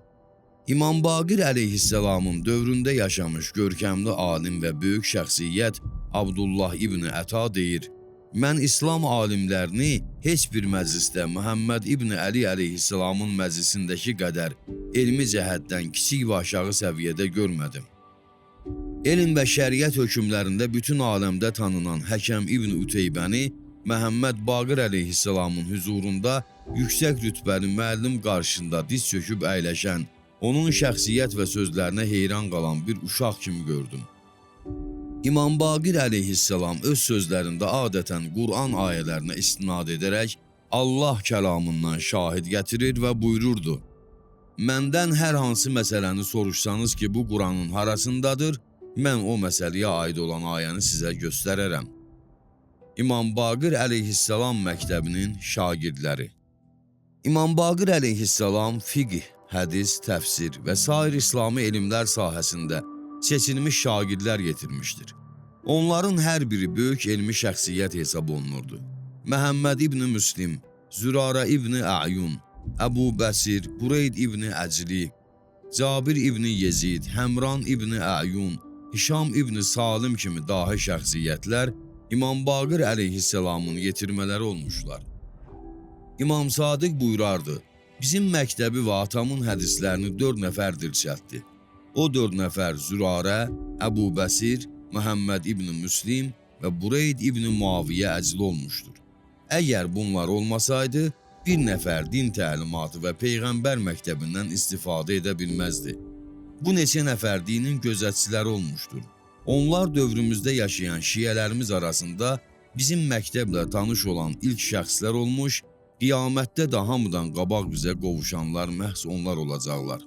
İmam Baqir əleyhissalamın dövründə yaşamış görkəmli alim və böyük şəxsiyyət Abdullah İbni Əta deyir, mən İslam alimlərini heç bir məclisdə Məhəmməd İbni Əli əleyhissalamın məclisindəki qədər elmi cəhətdən kiçik və aşağı səviyyədə görmədim. Elm və şəriət hökmlərində bütün aləmdə tanınan Həkəm İbni Üteybəni Məhəmməd Baqir əleyhissalamın hüzurunda yüksək rütbəli müəllim qarşısında diz çöküb əyləşən, onun şəxsiyyət və sözlərinə heyran qalan bir uşaq kimi gördüm. İmam Baqir əleyhissalam öz sözlərində adətən Quran ayələrinə istinad edərək Allah kəlamından şahid gətirir və buyururdu: Məndən hər hansı məsələni soruşsanız ki, bu Quranın harasındadır, mən o məsələyə aid olan ayəni sizə göstərərəm. İmam Baqir əleyhissalam məktəbinin şagirdləri. İmam Baqir əleyhissalam fiqh, hədis, təfsir və sair İslami elmlər sahəsində seçilmiş şagirdlər yetirmişdir. Onların hər biri böyük elmi şəxsiyyət hesab olunurdu. Məhəmməd İbni Müslim, Zürara İbni Əyun, Əbu Bəsir, Bureyd İbni Əcli, Cabir İbni Yezid, Həmran İbni Əyun, Hişam İbni Salim kimi dahi şəxsiyyətlər İmam Baqir əleyhissalamın yetirmələri olmuşlar. İmam Sadiq buyurardı, bizim məktəbi və atamın hədislərini 4 nəfər dirçəltdi. O 4 nəfər Zürarə, Əbu Bəsir, Məhəmməd İbni Müslim və Bureyd İbni Muaviyə əcli olmuşdur. Əgər bunlar olmasaydı, bir nəfər din təlimatı və Peyğəmbər məktəbindən istifadə edə bilməzdi. Bu neçə nəfər dinin gözətçiləri olmuşdur. Onlar dövrümüzdə yaşayan şiələrimiz arasında bizim məktəblə tanış olan ilk şəxslər olmuş, qiyamətdə də hamıdan qabaq bizə qovuşanlar məhz onlar olacaqlar.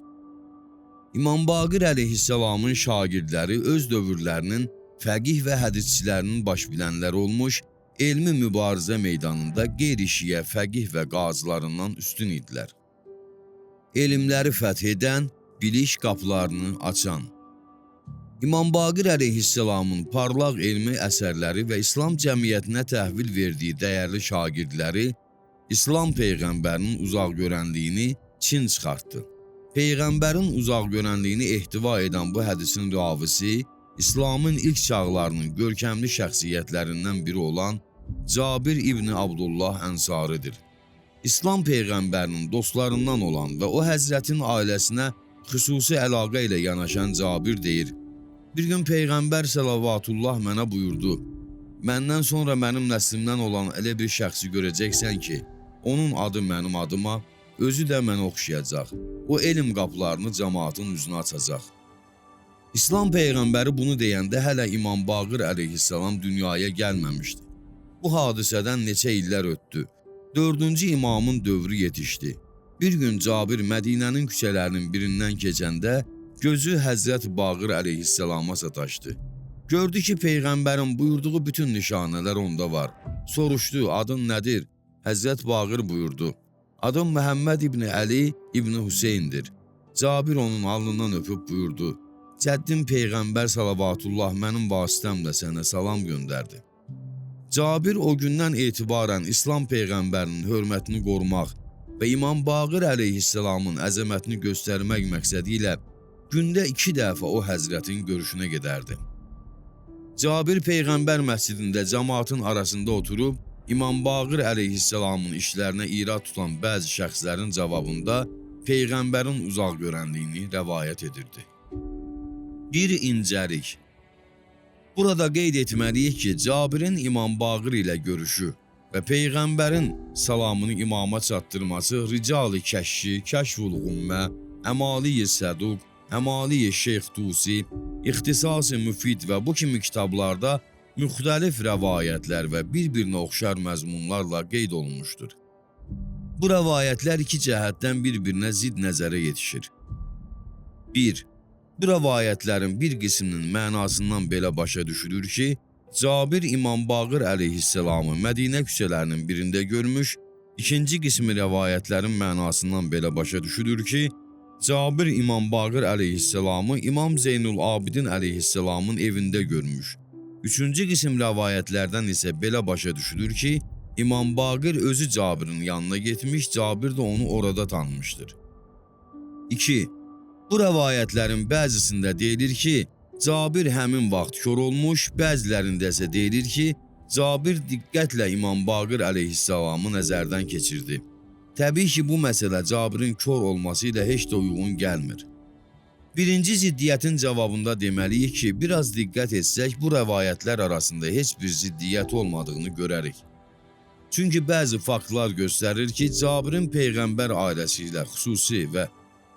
İmam Baqir əleyhissalamın şagirdləri öz dövrlərinin fəqih və hədisçilərinin baş bilənləri olmuş, elmi mübarizə meydanında qeyri-şiə fəqih və qazılarından üstün idilər. Elmləri fəth edən, bilik qapılarını açan. İmam Baqir əleyhissalamın parlaq elmi əsərləri və İslam cəmiyyətinə təhvil verdiyi dəyərli şagirdləri İslam peyğəmbərinin uzaqgörənliyini çin çıxartdı. Peyğəmbərin uzaqgörənliyini ehtiva edən bu hədisin ravisi, İslamın ilk çağlarının görkəmli şəxsiyyətlərindən biri olan Cabir İbni Abdullah Ənsaridir. İslam peyğəmbərinin dostlarından olan və o həzrətin ailəsinə xüsusi əlaqə ilə yanaşan Cabir deyir, bir gün Peyğəmbər səlavatullah mənə buyurdu, məndən sonra mənim nəslimdən olan elə bir şəxsi görəcəksən ki, onun adı mənim adıma, özü də mənə oxşayacaq. O elm qapılarını cəmaatın üzünə açacaq. İslam Peyğəmbəri bunu deyəndə hələ İmam Baqir əleyhissalam dünyaya gəlməmişdi. Bu hadisədən neçə illər ötdü. 4-cü imamın dövrü yetişdi. Bir gün Cabir Mədinənin küçələrinin birindən keçəndə gözü Həzrət Baqir əleyhissalama sataşdı. Gördü ki, Peyğəmbərin buyurduğu bütün nişanələr onda var. Soruşdu, adın nədir? Həzrət Baqir buyurdu, adım Məhəmməd İbni Əli İbni Hüseyndir. Cabir onun alnından öpüb buyurdu, cəddim Peyğəmbər salavatullah mənim vasitəmlə sənə salam göndərdi. Cabir o gündən etibarən İslam Peyğəmbərinin hörmətini qorumaq və İmam Baqir əleyhissalamın əzəmətini göstərmək məqsədi ilə gündə 2 dəfə o həzrətin görüşünə gedərdi. Cabir Peyğəmbər məscidində cəmaatın arasında oturub, İmam Baqir əleyhissalamın işlərinə irad tutan bəzi şəxslərin cavabında Peyğəmbərin uzaqgörənliyini rəvayət edirdi. Bir incəlik. Burada qeyd etməliyik ki, Cabirin İmam Baqir ilə görüşü və Peyğəmbərin salamını imama çatdırması Rical-i Kəşşi, Kəşful Ğummə, Əmali-i Səduq, Əmali-i Şeyx Tusi, İxtisas-ı Müfid və bu kimi kitablarda müxtəlif rəvayətlər və bir-birinə oxşar məzmunlarla qeyd olunmuşdur. Bu rəvayətlər iki cəhətdən bir-birinə zidd nəzərə yetişir. 1. Bu rəvayətlərin bir qisminin mənasından belə başa düşülür ki, Cabir İmam Baqir əleyhissalamı Mədinə küçələrinin birində görmüş, ikinci qismi rəvayətlərin mənasından belə başa düşülür ki, Cabir İmam Baqir əleyhissalamı İmam Zeynul Abidin əleyhissalamın evində görmüş. Üçüncü qism rəvayətlərdən isə belə başa düşülür ki, İmam Baqir özü Cabirin yanına getmiş, Cabir də onu orada tanımışdır. 2. Bu rəvayətlərin bəzisində deyilir ki, Cabir həmin vaxt kör olmuş, bəzilərində isə deyilir ki, Cabir diqqətlə İmam Baqir əleyhissalamı nəzərdən keçirdi. Təbii ki, bu məsələ Cabirin kör olması ilə heç də uyğun gəlmir. Birinci ziddiyyətin cavabında deməliyik ki, biraz diqqət etsək, bu rəvayətlər arasında heç bir ziddiyyət olmadığını görərik. Çünki bəzi faktlar göstərir ki, Cabirin Peyğəmbər ailəsi ilə xüsusi və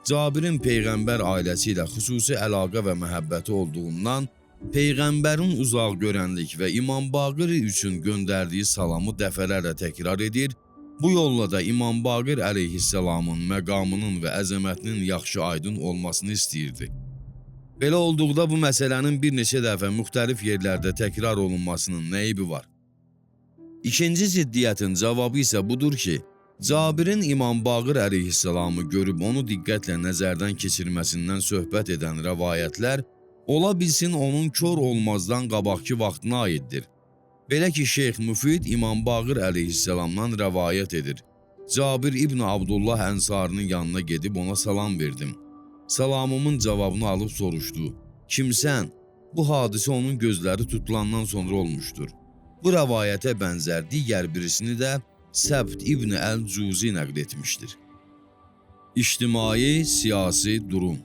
Cabirin Peyğəmbər ailəsi ilə xüsusi əlaqə və məhəbbəti olduğundan Peyğəmbərin uzaqgörənlik və İmam Baqir üçün göndərdiyi salamı dəfələrlə təkrar edir, bu yolla da İmam Baqir əleyhissalamın məqamının və əzəmətinin yaxşı aydın olmasını istəyirdi. Belə olduqda bu məsələnin bir neçə dəfə müxtəlif yerlərdə təkrar olunmasının nə eybi var? İkinci ziddiyyətin cavabı isə budur ki, Cabirin İmam Baqir əleyhissalamı görüb onu diqqətlə nəzərdən keçirməsindən söhbət edən rəvayətlər ola bilsin onun kör olmazdan qabaqki vaxtına aiddir. Belə ki, Şeyx Müfid İmam Baqir əleyhissalamdan rəvayət edir. Cabir İbn Abdullah Ənsarinin yanına gedib ona salam verdim. Salamımın cavabını alıb soruşdu. Kimsən? Bu hadisə onun gözləri tutulandan sonra olmuşdur. Bu rəvayətə bənzər digər birisini də Səbt İbn Əl-Cuzi nəql etmişdir. İctimai, siyasi durum.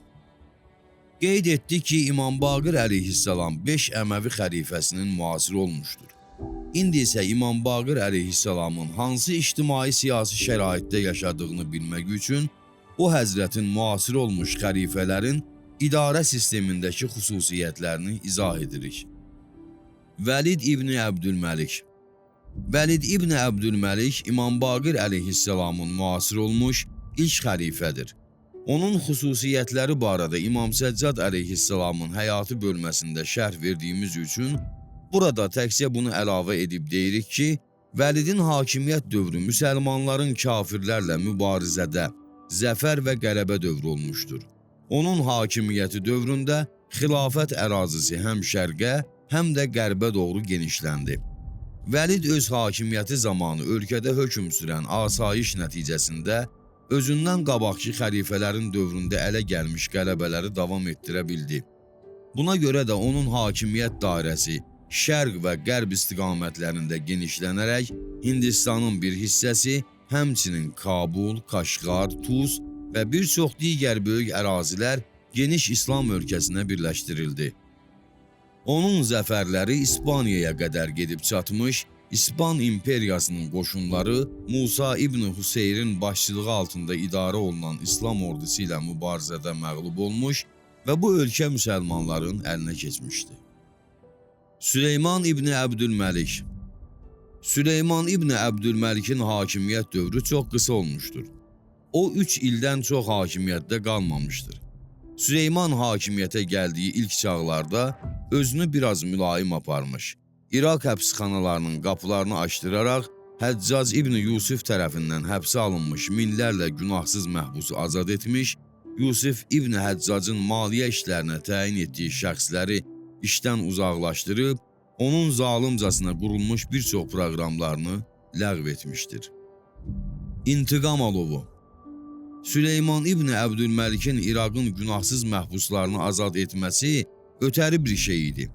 Qeyd etdi ki, İmam Baqir əleyhissalam 5 Əməvi xəlifəsinin müasiri olmuşdur. İndi isə İmam Baqir əleyhissalamın hansı ictimai siyasi şəraitdə yaşadığını bilmək üçün o həzrətin müasiri olmuş xəlifələrin idarə sistemindəki xüsusiyyətlərini izah edirik. Vəlid İbni Əbdülməlik. Vəlid İbni Əbdülməlik İmam Baqir əleyhissalamın müasir olmuş ilk xəlifədir. Onun xüsusiyyətləri barədə İmam Səccad əleyhissalamın həyatı bölməsində şərh verdiyimiz üçün burada təkcə bunu əlavə edib deyirik ki, Vəlidin hakimiyyət dövrü müsəlmanların kafirlərlə mübarizədə zəfər və qələbə dövrü olmuşdur. Onun hakimiyyəti dövründə xilafət ərazisi həm şərqə, həm də qərbə doğru genişləndi. Vəlid öz hakimiyyəti zamanı ölkədə hökm sürən asayiş nəticəsində özündən qabaqki xəlifələrin dövründə ələ gəlmiş qələbələri davam etdirə bildi. Buna görə də onun hakimiyyət dairəsi şərq və qərb istiqamətlərində genişlənərək Hindistanın bir hissəsi, həmçinin Kabul, Kaşqar, Tuz və bir çox digər böyük ərazilər geniş İslam ölkəsinə birləşdirildi. Onun zəfərləri İspaniyaya qədər gedib çatmış, İspan imperiyasının qoşunları Musa İbn Hüseyrin başçılığı altında idarə olunan İslam ordusu ilə mübarizədə məğlub olmuş və bu ölkə müsəlmanların əlinə keçmişdi. Süleyman İbni Əbdülməlik. Süleyman İbni Əbdülməlikin hakimiyyət dövrü çox qısa olmuşdur. O 3 ildən çox hakimiyyətdə qalmamışdır. Süleyman hakimiyyətə gəldiyi ilk çağlarda özünü biraz mülayim aparmış. İraq həbsxanalarının qapılarını açdıraraq Həccac İbni Yusif tərəfindən həbsə alınmış minlərlə günahsız məhbusu azad etmiş, Yusif İbni Həccacın maliyyə işlərinə təyin etdiyi şəxsləri işdən uzaqlaşdırıb, onun zalımcasına qurulmuş bir çox proqramlarını ləğv etmişdir. İntiqam alovu. Süleyman İbni Əbdülməlikin İraqın günahsız məhbuslarını azad etməsi ötəri bir şey idi.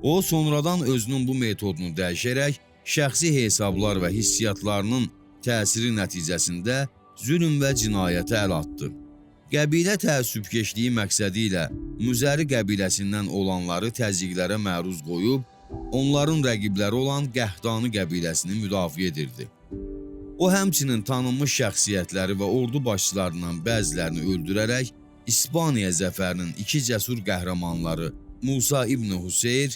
O, sonradan özünün bu metodunu dəyişərək şəxsi hesablar və hissiyatlarının təsiri nəticəsində zülm və cinayətə əl atdı. Qəbilə təəssübkeşliyi məqsədi ilə Müzəri qəbiləsindən olanları təzyiqlərə məruz qoyub, onların rəqibləri olan Qəhtanı qəbiləsini müdafiə edirdi. O, həmçinin tanınmış şəxsiyyətləri və ordu başçılarından bəzilərini öldürərək İspaniya zəfərinin iki cəsur qəhrəmanları Musa İbni Hüseyr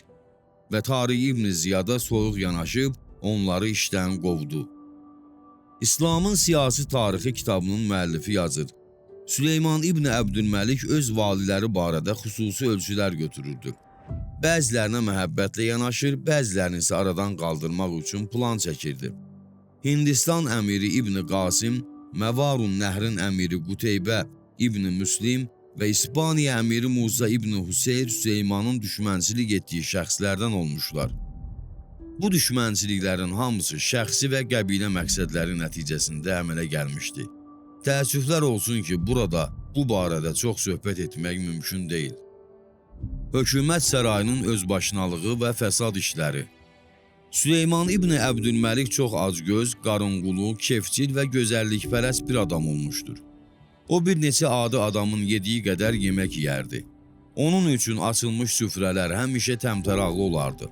və Tariq İbni Ziyada soyuq yanaşıb, onları işdən qovdu. İslamın siyasi tarixi kitabının müəllifi yazır. Süleyman İbni Əbdülməlik öz valiləri barədə xüsusi ölçülər götürürdü. Bəzilərinə məhəbbətlə yanaşır, bəzilərini isə aradan qaldırmaq üçün plan çəkirdi. Hindistan əmiri İbni Qasim, Məvarun Nəhrin əmiri Quteybə İbni Müslim və İspaniya əmiri Musa İbni Hüseyr Süleymanın düşmənçilik etdiyi şəxslərdən olmuşlar. Bu düşmənçiliklərin hamısı şəxsi və qəbilə məqsədləri nəticəsində əmələ gəlmişdi. Təəssüflər olsun ki, burada bu barədə çox söhbət etmək mümkün deyil. Hökumət sarayının özbaşınalığı və fəsad işləri. Süleyman İbni Əbdülməlik çox acgöz, qarınqulu, kefcil və gözəllikpərəst bir adam olmuşdur. O bir neçə adi adamın yediyi qədər yemək yeyərdi. Onun üçün açılmış süfrələr həmişə təmtəraqlı olardı.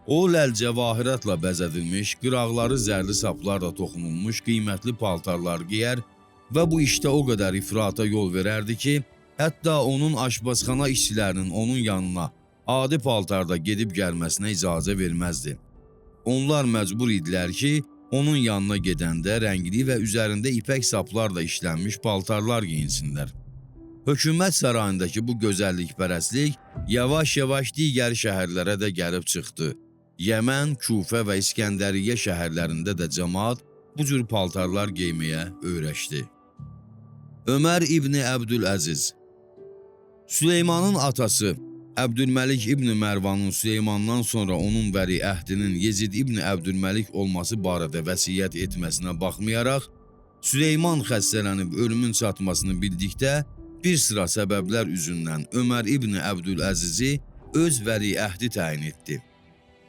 O, ləl-cəvahiratla bəzədilmiş, qıraqları zərli saplarla toxunulmuş qiymətli paltarlar geyər və bu işdə o qədər ifrata yol verərdi ki, hətta onun aşpazxana işçilərinin onun yanına adi paltarda gedib gəlməsinə icazə verməzdi. Onlar məcbur idilər ki, onun yanına gedəndə rəngli və üzərində ipək saplarla işlənmiş paltarlar geyinsinlər. Hökumət sarayındakı bu gözəllikpərəstlik yavaş-yavaş digər şəhərlərə də gəlib çıxdı. Yəmən, Kufə və İskəndəriyyə şəhərlərində də cəmaat bu cür paltarlar geyməyə öyrəşdi. Ömər İbni Əbdüləziz. Süleymanın atası Əbdülməlik İbni Mərvanın Süleymandan sonra onun vəliəhdinin Yezid İbni Əbdülməlik olması barədə vəsiyyət etməsinə baxmayaraq, Süleyman xəstələnib ölümün çatmasını bildikdə bir sıra səbəblər üzündən Ömər İbni Əbdüləzizi öz vəliəhdi təyin etdi.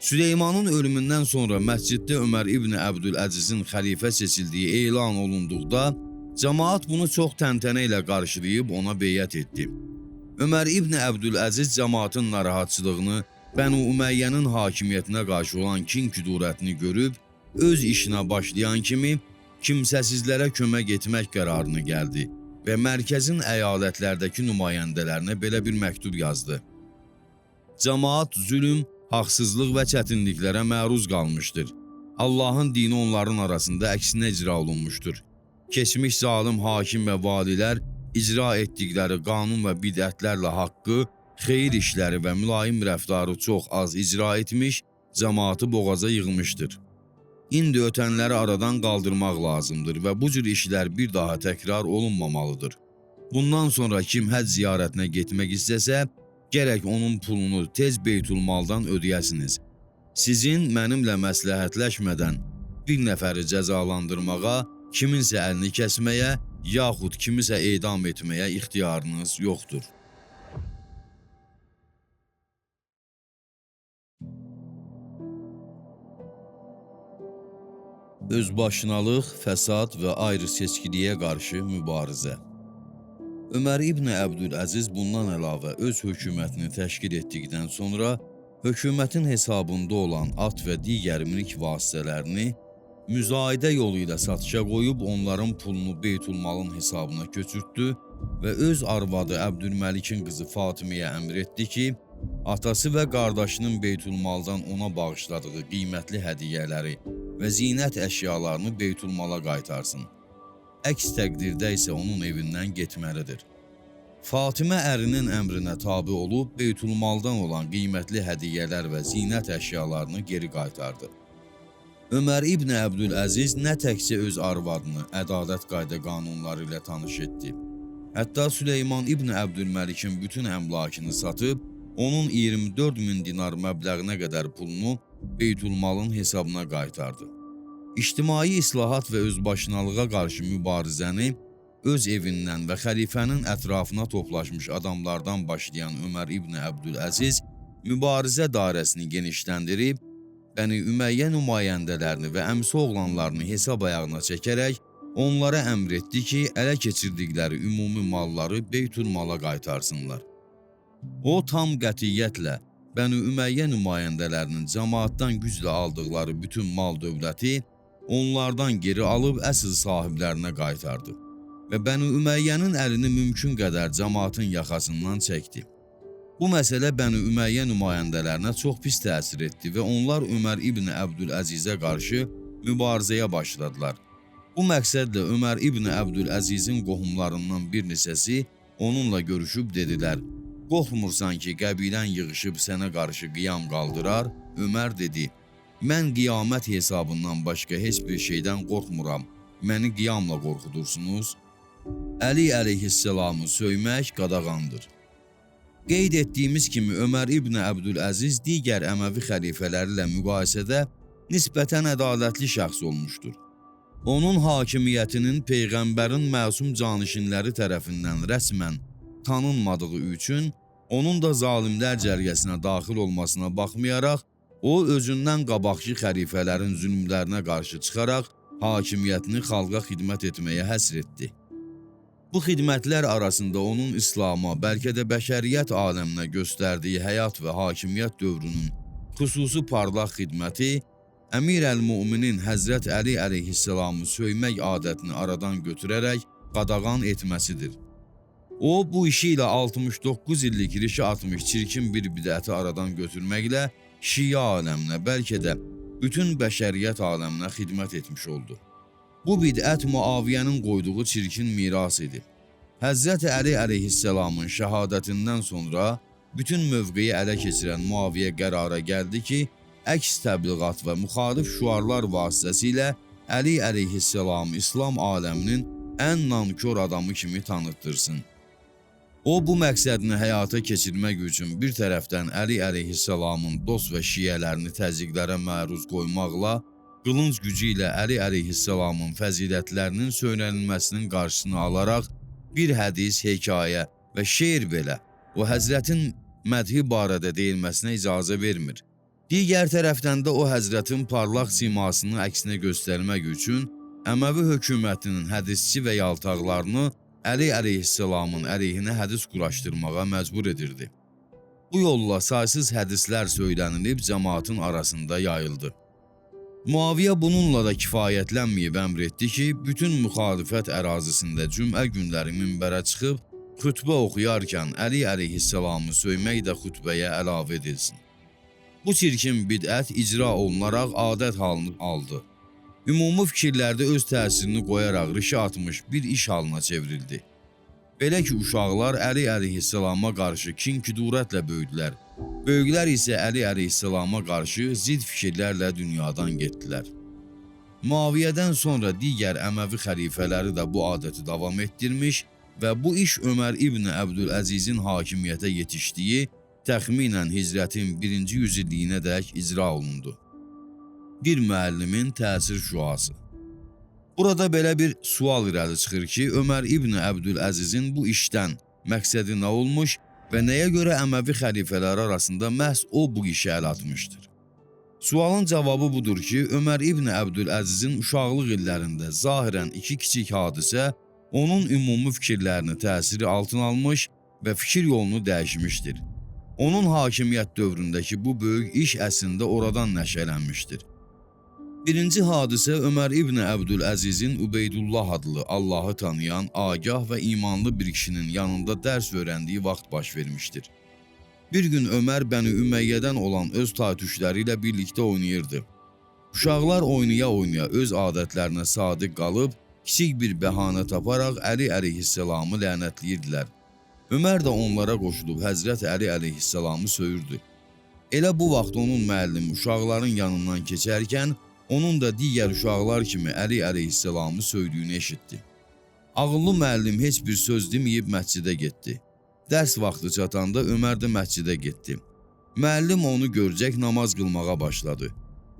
Süleymanın ölümündən sonra məsciddə Ömər İbni Əbdüləzizin xəlifə seçildiyi elan olunduqda, cəmaat bunu çox təntənə ilə qarşılayıb ona beyət etdi. Ömər İbni Əbdüləziz cəmaatın narahatçılığını, Bənu Üməyyənin hakimiyyətinə qarşı olan kin-küdurətini görüb, öz işinə başlayan kimi kimsəsizlərə kömək etmək qərarını gəldi. və mərkəzin əyalətlərdəki nümayəndələrinə belə bir məktub yazdı. Cəmaat zülm, haqsızlıq və çətinliklərə məruz qalmışdır. Allahın dini onların arasında əksinə icra olunmuşdur. Keçmiş zalim hakim və valilər icra etdikləri qanun və bidətlərlə haqqı, xeyir işləri və mülayim rəftarı çox az icra etmiş, cəmaatı boğaza yığmışdır. İndi ötənləri aradan qaldırmaq lazımdır və bu cür işlər bir daha təkrar olunmamalıdır. Bundan sonra kim həcc ziyarətinə getmək istəsə, gərək onun pulunu tez Beytülmaldan ödəyəsiniz. Sizin mənimlə məsləhətləşmədən bir nəfəri cəzalandırmağa, kiminsə əlini kəsməyə, yaxud kimisə edam etməyə ixtiyarınız yoxdur. Özbaşınalıq, fəsad və ayrı seçkiliyə qarşı mübarizə. Ömər İbn Əbdüləziz bundan əlavə öz hökumətini təşkil etdikdən sonra hökumətin hesabında olan at və digər mülk vasitələrini müzayidə yolu ilə satışa qoyub onların pulunu Beytülmalın hesabına köçürtdü və öz arvadı Əbdülməlikin qızı Fatiməyə əmr etdi ki, atası və qardaşının Beytülmaldan ona bağışladığı qiymətli hədiyyələri və zinət əşyalarını Beytülmala qaytarsın. Əks təqdirdə isə onun evindən getməlidir. Fatimə ərinin əmrinə tabi olub Beytülmaldan olan qiymətli hədiyyələr və zinət əşyalarını geri qaytardı. Ömər İbn Əbdüləziz nə təkcə öz arvadını ədalət qayda qanunları ilə tanış etdi. Hətta Süleyman İbn Əbdülməlikin bütün əmlakını satıb, onun 24 min dinar məbləğinə qədər pulunu Beytülmalın hesabına qaytardı. İctimai islahat və özbaşınalığa qarşı mübarizəni öz evindən və xəlifənin ətrafına toplaşmış adamlardan başlayan Ömər İbn Əbdüləziz mübarizə dairəsini genişləndirib, Bəni Üməyyə nümayəndələrini və əmsi oğlanlarını hesab ayağına çəkərək onlara əmr etdi ki, ələ keçirdikləri ümumi malları Beytülmala qaytarsınlar. O tam qətiyyətlə Bəni Üməyyə nümayəndələrinin cəmaatdan güclə aldıqları bütün mal dövləti onlardan geri alıb əsl sahiblərinə qaytardı və Bəni Üməyyənin əlini mümkün qədər cəmaatın yaxasından çəkdi. Bu məsələ Bəni Üməyyə nümayəndələrinə çox pis təsir etdi və onlar Ömər İbn Əbdüləzizə qarşı mübarizəyə başladılar. Bu məqsədlə Ömər İbn Əbdüləzizin qohumlarından bir neçəsi onunla görüşüb dedilər: "Qorxmursan ki, qəbilən yığışıb sənə qarşı qiyam qaldırar?" Ömər dedi: "Mən qiyamət hesabından başqa heç bir şeydən qorxmuram. Məni qiyamla qorxudursunuz." Əli əleyhissalamı söymək qadağandır. Qeyd etdiyimiz kimi Ömər İbn Əbdüləziz digər Əməvi xəlifələri ilə müqayisədə nisbətən ədalətli şəxs olmuşdur. Onun hakimiyyətinin Peyğəmbərin məsum canişinləri tərəfindən rəsmən tanınmadığı üçün onun da zalimlər cərgəsinə daxil olmasına baxmayaraq, o özündən qabaqki xəlifələrin zülmlərinə qarşı çıxaraq hakimiyyətini xalqa xidmət etməyə həsr etdi. Bu xidmətlər arasında onun İslama, bəlkə də bəşəriyyət aləminə göstərdiyi həyat və hakimiyyət dövrünün xüsusi parlaq xidməti, Əmir əl-Müminin Həzrət Əli əleyhissalamı söymək adətini aradan götürərək qadağan etməsidir. O, bu işi ilə 69 illik rişə atmış çirkin bir bidəti aradan götürməklə Şiə aləminə, bəlkə də bütün bəşəriyyət aləminə xidmət etmiş oldu. Bu bidət Muaviyyənin qoyduğu çirkin miras idi. Həzrət Əli əleyhissalamın şəhadətindən sonra bütün mövqeyi ələ keçirən Muaviyyə qərara gəldi ki, əks təbliğat və müxalif şüarlar vasitəsilə Əli əleyhissalamı İslam aləminin ən nankor adamı kimi tanıtdırsın. O, bu məqsədini həyata keçirmək üçün bir tərəfdən Əli əleyhissalamın dost və şiələrini təzyiqlərə məruz qoymaqla, qılınc gücü ilə Əli əleyhissalamın fəzilətlərinin söylənilməsinin qarşısını alaraq bir hədis, hekayə və şeir belə o həzrətin mədhi barədə deyilməsinə icazə vermir. Digər tərəfdən də o həzrətin parlaq simasını əksinə göstərmək üçün Əməvi hökumətinin hədisçi və yaltaqlarını Əli əleyhissalamın əleyhinə hədis quraşdırmağa məcbur edirdi. Bu yolla saysız hədislər söylənilib cəmaatın arasında yayıldı. Muaviyə bununla da kifayətlənməyib əmr etdi ki, bütün müxalifət ərazisində cümə günləri minbərə çıxıb, xütbə oxuyarkən Əli əleyhissalamı söymək də xütbəyə əlavə edilsin. Bu çirkin bidət icra olunaraq adət halını aldı. Ümumi fikirlərdə öz təsirini qoyaraq rişə atmış bir iş halına çevrildi. Belə ki, uşaqlar Əli əleyhissalama qarşı kin-küdurətlə böyüdülər. Böyüklər isə Əli əleyhissalama qarşı zid fikirlərlə dünyadan getdilər. Muaviyyədən sonra digər Əməvi xəlifələri də bu adəti davam etdirmiş və bu iş Ömər İbn Əbdüləzizin hakimiyyətə yetişdiyi təxminən hicrətin 1-ci yüzilliyinədək icra olundu. Bir müəllimin təsir şüası. Burada belə bir sual irəli çıxır ki, Ömər İbn Əbdüləzizin bu işdən məqsədi nə olmuş və nəyə görə Əməvi xəlifələri arasında məhz o bu işə əl atmışdır? Sualın cavabı budur ki, Ömər İbn Əbdüləzizin uşaqlıq illərində zahirən iki kiçik hadisə onun ümumi fikirlərini təsiri altına almış və fikir yolunu dəyişmişdir. Onun hakimiyyət dövründəki bu böyük iş əslində oradan nəşələnmişdir. Birinci hadisə Ömər İbn Əbdüləzizin Ubeydullah adlı Allahı tanıyan, agah və imanlı bir kişinin yanında dərs öyrəndiyi vaxt baş vermişdir. Bir gün Ömər Bəni Üməyyədən olan öz taytuşları ilə birlikdə oynayırdı. Uşaqlar oynaya-oynaya öz adətlərinə sadiq qalıb, kiçik bir bəhanə taparaq Əli əleyhissalamı lənətləyirdilər. Ömər də onlara qoşulub Həzrət Əli əleyhissalamı söyürdü. Elə bu vaxt onun müəllimi uşaqların yanından keçərkən, onun da digər uşaqlar kimi Əli əleyhissalamı söydüyünü eşitdi. Ağıllı müəllim heç bir söz deməyib məscidə getdi. Dərs vaxtı çatanda Ömər də məscidə getdi. Müəllim onu görcək namaz qılmağa başladı.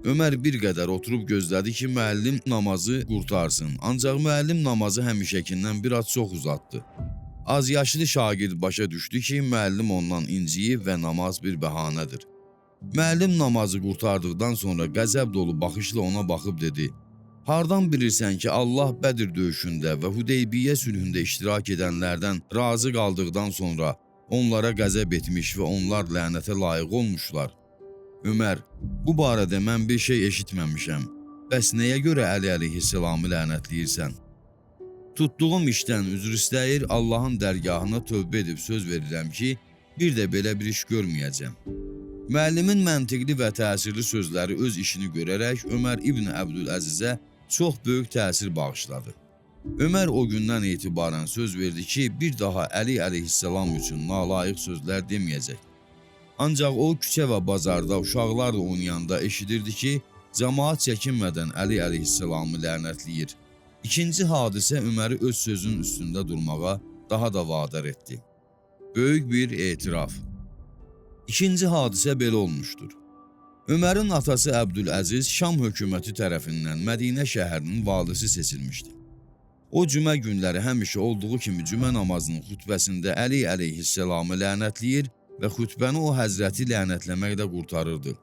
Ömər bir qədər oturub gözlədi ki, müəllim namazı qurtarsın. Ancaq müəllim namazı həmişəkindən biraz çox uzatdı. Az yaşlı şagird başa düşdü ki, müəllim ondan inciyib və namaz bir bəhanədir. Müəllim namazı qurtardıqdan sonra qəzəb dolu baxışla ona baxıb dedi: "Hardan bilirsən ki, Allah Bədir döyüşündə və Hudeybiyyə sülhündə iştirak edənlərdən razı qaldıqdan sonra onlara qəzəb etmiş və onlar lənətə layiq olmuşlar?" Ömər: "Bu barədə mən bir şey eşitməmişəm. Bəs nəyə görə Əli əleyhissalamı lənətləyirsən?" "Tutduğum işdən üzr istəyir, Allahın dərgahına tövbə edib söz verirəm ki, bir də belə bir iş görməyəcəm." Müəllimin məntiqli və təsirli sözləri öz işini görərək Ömər İbn Əbdüləzizə çox böyük təsir bağışladı. Ömər o gündən etibarən söz verdi ki, bir daha Əli əleyhissalam üçün nalayiq sözlər deməyəcək. Ancaq o küçə və bazarda uşaqlarla oynayanda eşidirdi ki, cəmaat çəkinmədən Əli əleyhissalamı lənətləyir. İkinci hadisə Öməri öz sözünün üstündə durmağa daha da vadar etdi. Böyük bir etiraf. İkinci hadisə belə olmuşdur. Ömərin atası Əbdüləziz Şam hökuməti tərəfindən Mədinə şəhərinin valisi seçilmişdi. O cümə günləri həmişə olduğu kimi cümə namazının xütbəsində Əli əleyhissalamı lənətləyir və xütbəni o həzrəti lənətləməklə qurtarırdı.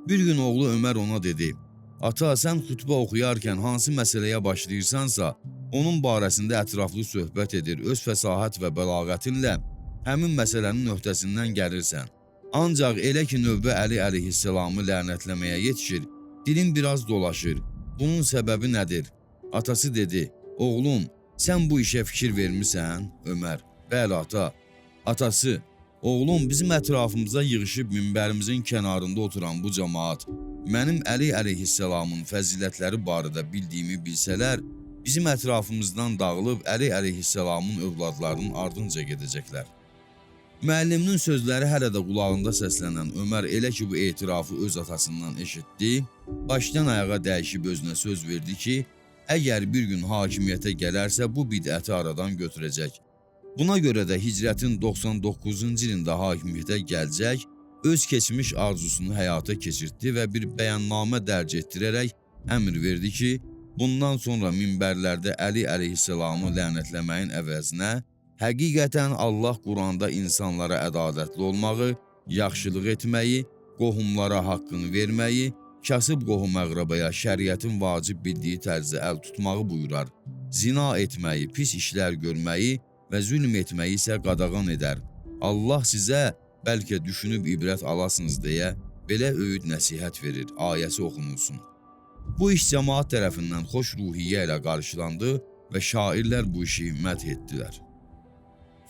Bir gün oğlu Ömər ona dedi: "Ata, sən xütbə oxuyarkən hansı məsələyə başlayırsansa, onun barəsində ətraflı söhbət edir, öz fəsahət və bəlağətinlə həmin məsələnin öhdəsindən gəlirsən. Ancaq elə ki, növbə Əli əleyhissalamı lənətləməyə yetişir, dilin biraz dolaşır. Bunun səbəbi nədir?" Atası dedi: "Oğlum, sən bu işə fikir vermisən?" Ömər: "Bəli, ata." Atası: "Oğlum, bizim ətrafımıza yığışıb minbərimizin kənarında oturan bu cəmaat mənim Əli əleyhissalamın fəzilətləri barədə bildiyimi bilsələr, bizim ətrafımızdan dağılıb Əli əleyhissalamın övladlarının ardınca gedəcəklər." Müəlliminin sözləri hələ də qulağında səslənən Ömər elə ki, bu etirafı öz atasından eşitdi, başdan ayağa dəyişib özünə söz verdi ki, əgər bir gün hakimiyyətə gələrsə bu bidəti aradan götürəcək. Buna görə də hicrətin 99-cu ilində hakimiyyətə gələcək, öz keçmiş arzusunu həyata keçirtdi və bir bəyannamə dərc etdirərək əmr verdi ki, bundan sonra minbərlərdə Əli əleyhissalamı lənətləməyin əvəzinə həqiqətən Allah Quranda insanlara ədalətli olmağı, yaxşılıq etməyi, qohumlara haqqını verməyi, kasıb qohum əqrabaya şəriətin vacib bildiyi tərzdə əl tutmağı buyurar. Zina etməyi, pis işlər görməyi və zülm etməyi isə qadağan edər. Allah sizə bəlkə düşünüb ibrət alasınız deyə belə öyüd nəsihət verir, ayəsi oxunulsun. Bu iş cəmaat tərəfindən xoş ruhiyyə ilə qarşılandı və şairlər bu işi mədh etdilər.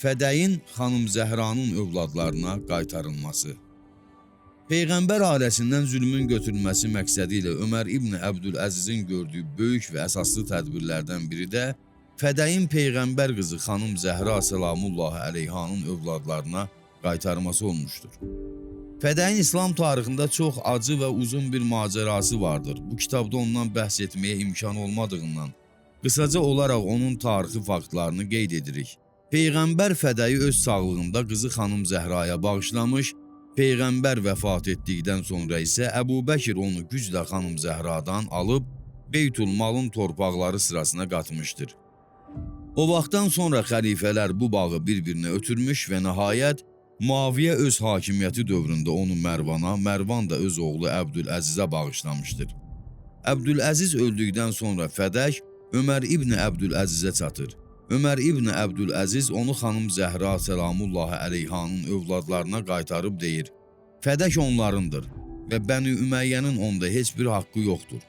Fədəyin xanım Zəhranın övladlarına qaytarılması. Peyğəmbər ailəsindən zülmün götürülməsi məqsədi ilə Ömər İbn Əbdüləzizin gördüyü böyük və əsaslı tədbirlərdən biri də Fədəyin Peyğəmbər qızı xanım Zəhra səlamullahi əleyhanın övladlarına qaytarması olmuşdur. Fədəyin İslam tarixində çox acı və uzun bir macərası vardır. Bu kitabda ondan bəhs etməyə imkan olmadığından qısaca olaraq onun tarixi faktlarını qeyd edirik. Peyğəmbər Fədəyi öz sağlığında qızı xanım Zəhraya bağışlamış, Peyğəmbər vəfat etdikdən sonra isə Əbu Bəkir onu güclə xanım Zəhradan alıb Beytül Malın torpaqları sırasına qatmışdır. O vaxtdan sonra xəlifələr bu bağı bir-birinə ötürmüş və nəhayət Muaviyə öz hakimiyyəti dövründə onu Mərvana, Mərvan da öz oğlu Əbdüləzizə bağışlamışdır. Əbdüləziz öldükdən sonra Fədək Ömər İbn Əbdüləzizə çatır. Ömər İbn Əbdüləziz onu xanım Zəhra səlamullahi əleyhanın övladlarına qaytarıb deyir: Fədək onlarındır və Bəni Üməyyənin onda heç bir haqqı yoxdur.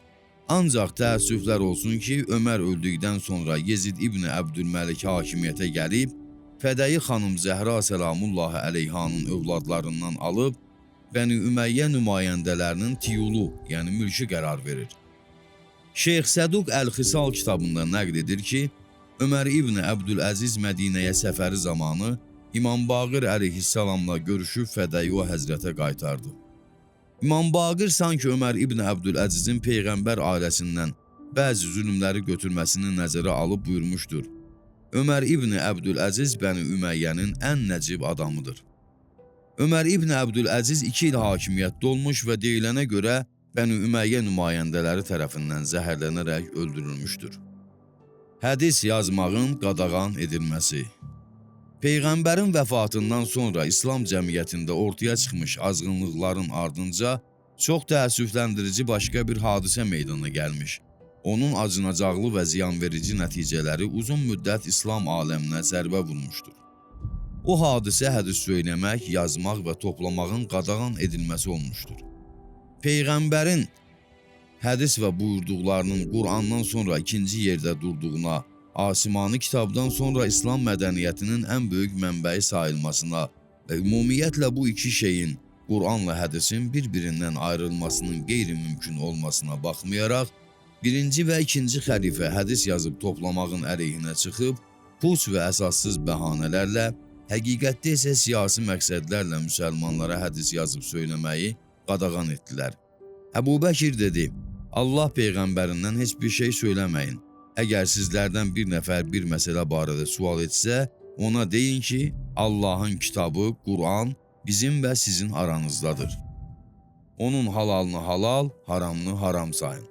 Ancaq təəssüflər olsun ki, Ömər öldükdən sonra Yezid İbn Əbdülməlik hakimiyyətə gəlib, Fədəyi xanım Zəhra səlamullahi əleyhanın övladlarından alıb, Bəni Üməyyə nümayəndələrinin tiyulu, yəni mülkü qərar verir. Şeyx Səduq Əl-Xisal kitabında nəql edir ki, Ömər İbn Əbdüləziz Mədinəyə səfəri zamanı İmam Baqir əleyhissalamla görüşüb Fədəyi o həzrətə qaytardı. İmam Baqir sanki Ömər İbn Əbdüləzizin Peyğəmbər ailəsindən bəzi zülmləri götürməsini nəzərə alıb buyurmuşdur: Ömər İbn Əbdüləziz Bəni Üməyyənin ən nəcib adamıdır. Ömər İbn Əbdüləziz 2 il hakimiyyətdə olmuş və deyilənə görə Bəni Üməyyə nümayəndələri tərəfindən zəhərlənərək öldürülmüşdür. Hədis yazmağın qadağan edilməsi. Peyğəmbərin vəfatından sonra İslam cəmiyyətində ortaya çıxmış azğınlıqların ardınca çox təəssüfləndirici başqa bir hadisə meydana gəlmiş. Onun acınacaqlı və ziyanverici nəticələri uzun müddət İslam aləminə zərbə vurmuşdur. O hadisə hədis söyləmək, yazmaq və toplamağın qadağan edilməsi olmuşdur. Peyğəmbərin hədis və buyurduqlarının Qur'andan sonra ikinci yerdə durduğuna, Asimani kitabdan sonra İslam mədəniyyətinin ən böyük mənbəyi sayılmasına və ümumiyyətlə bu iki şeyin, Qur'anla hədisin bir-birindən ayrılmasının qeyri-mümkün olmasına baxmayaraq, birinci və ikinci xəlifə hədis yazıb toplamağın əleyhinə çıxıb, puç və əsassız bəhanələrlə, həqiqətdə isə siyasi məqsədlərlə müsəlmanlara hədis yazıb söyləməyi qadağan etdilər. Əbu Bəkir dedi: Allah Peyğəmbərindən heç bir şey söyləməyin. Əgər sizlərdən bir nəfər bir məsələ barədə sual etsə, ona deyin ki, Allahın kitabı, Quran bizim və sizin aranızdadır. Onun halalını halal, haramını haram sayın.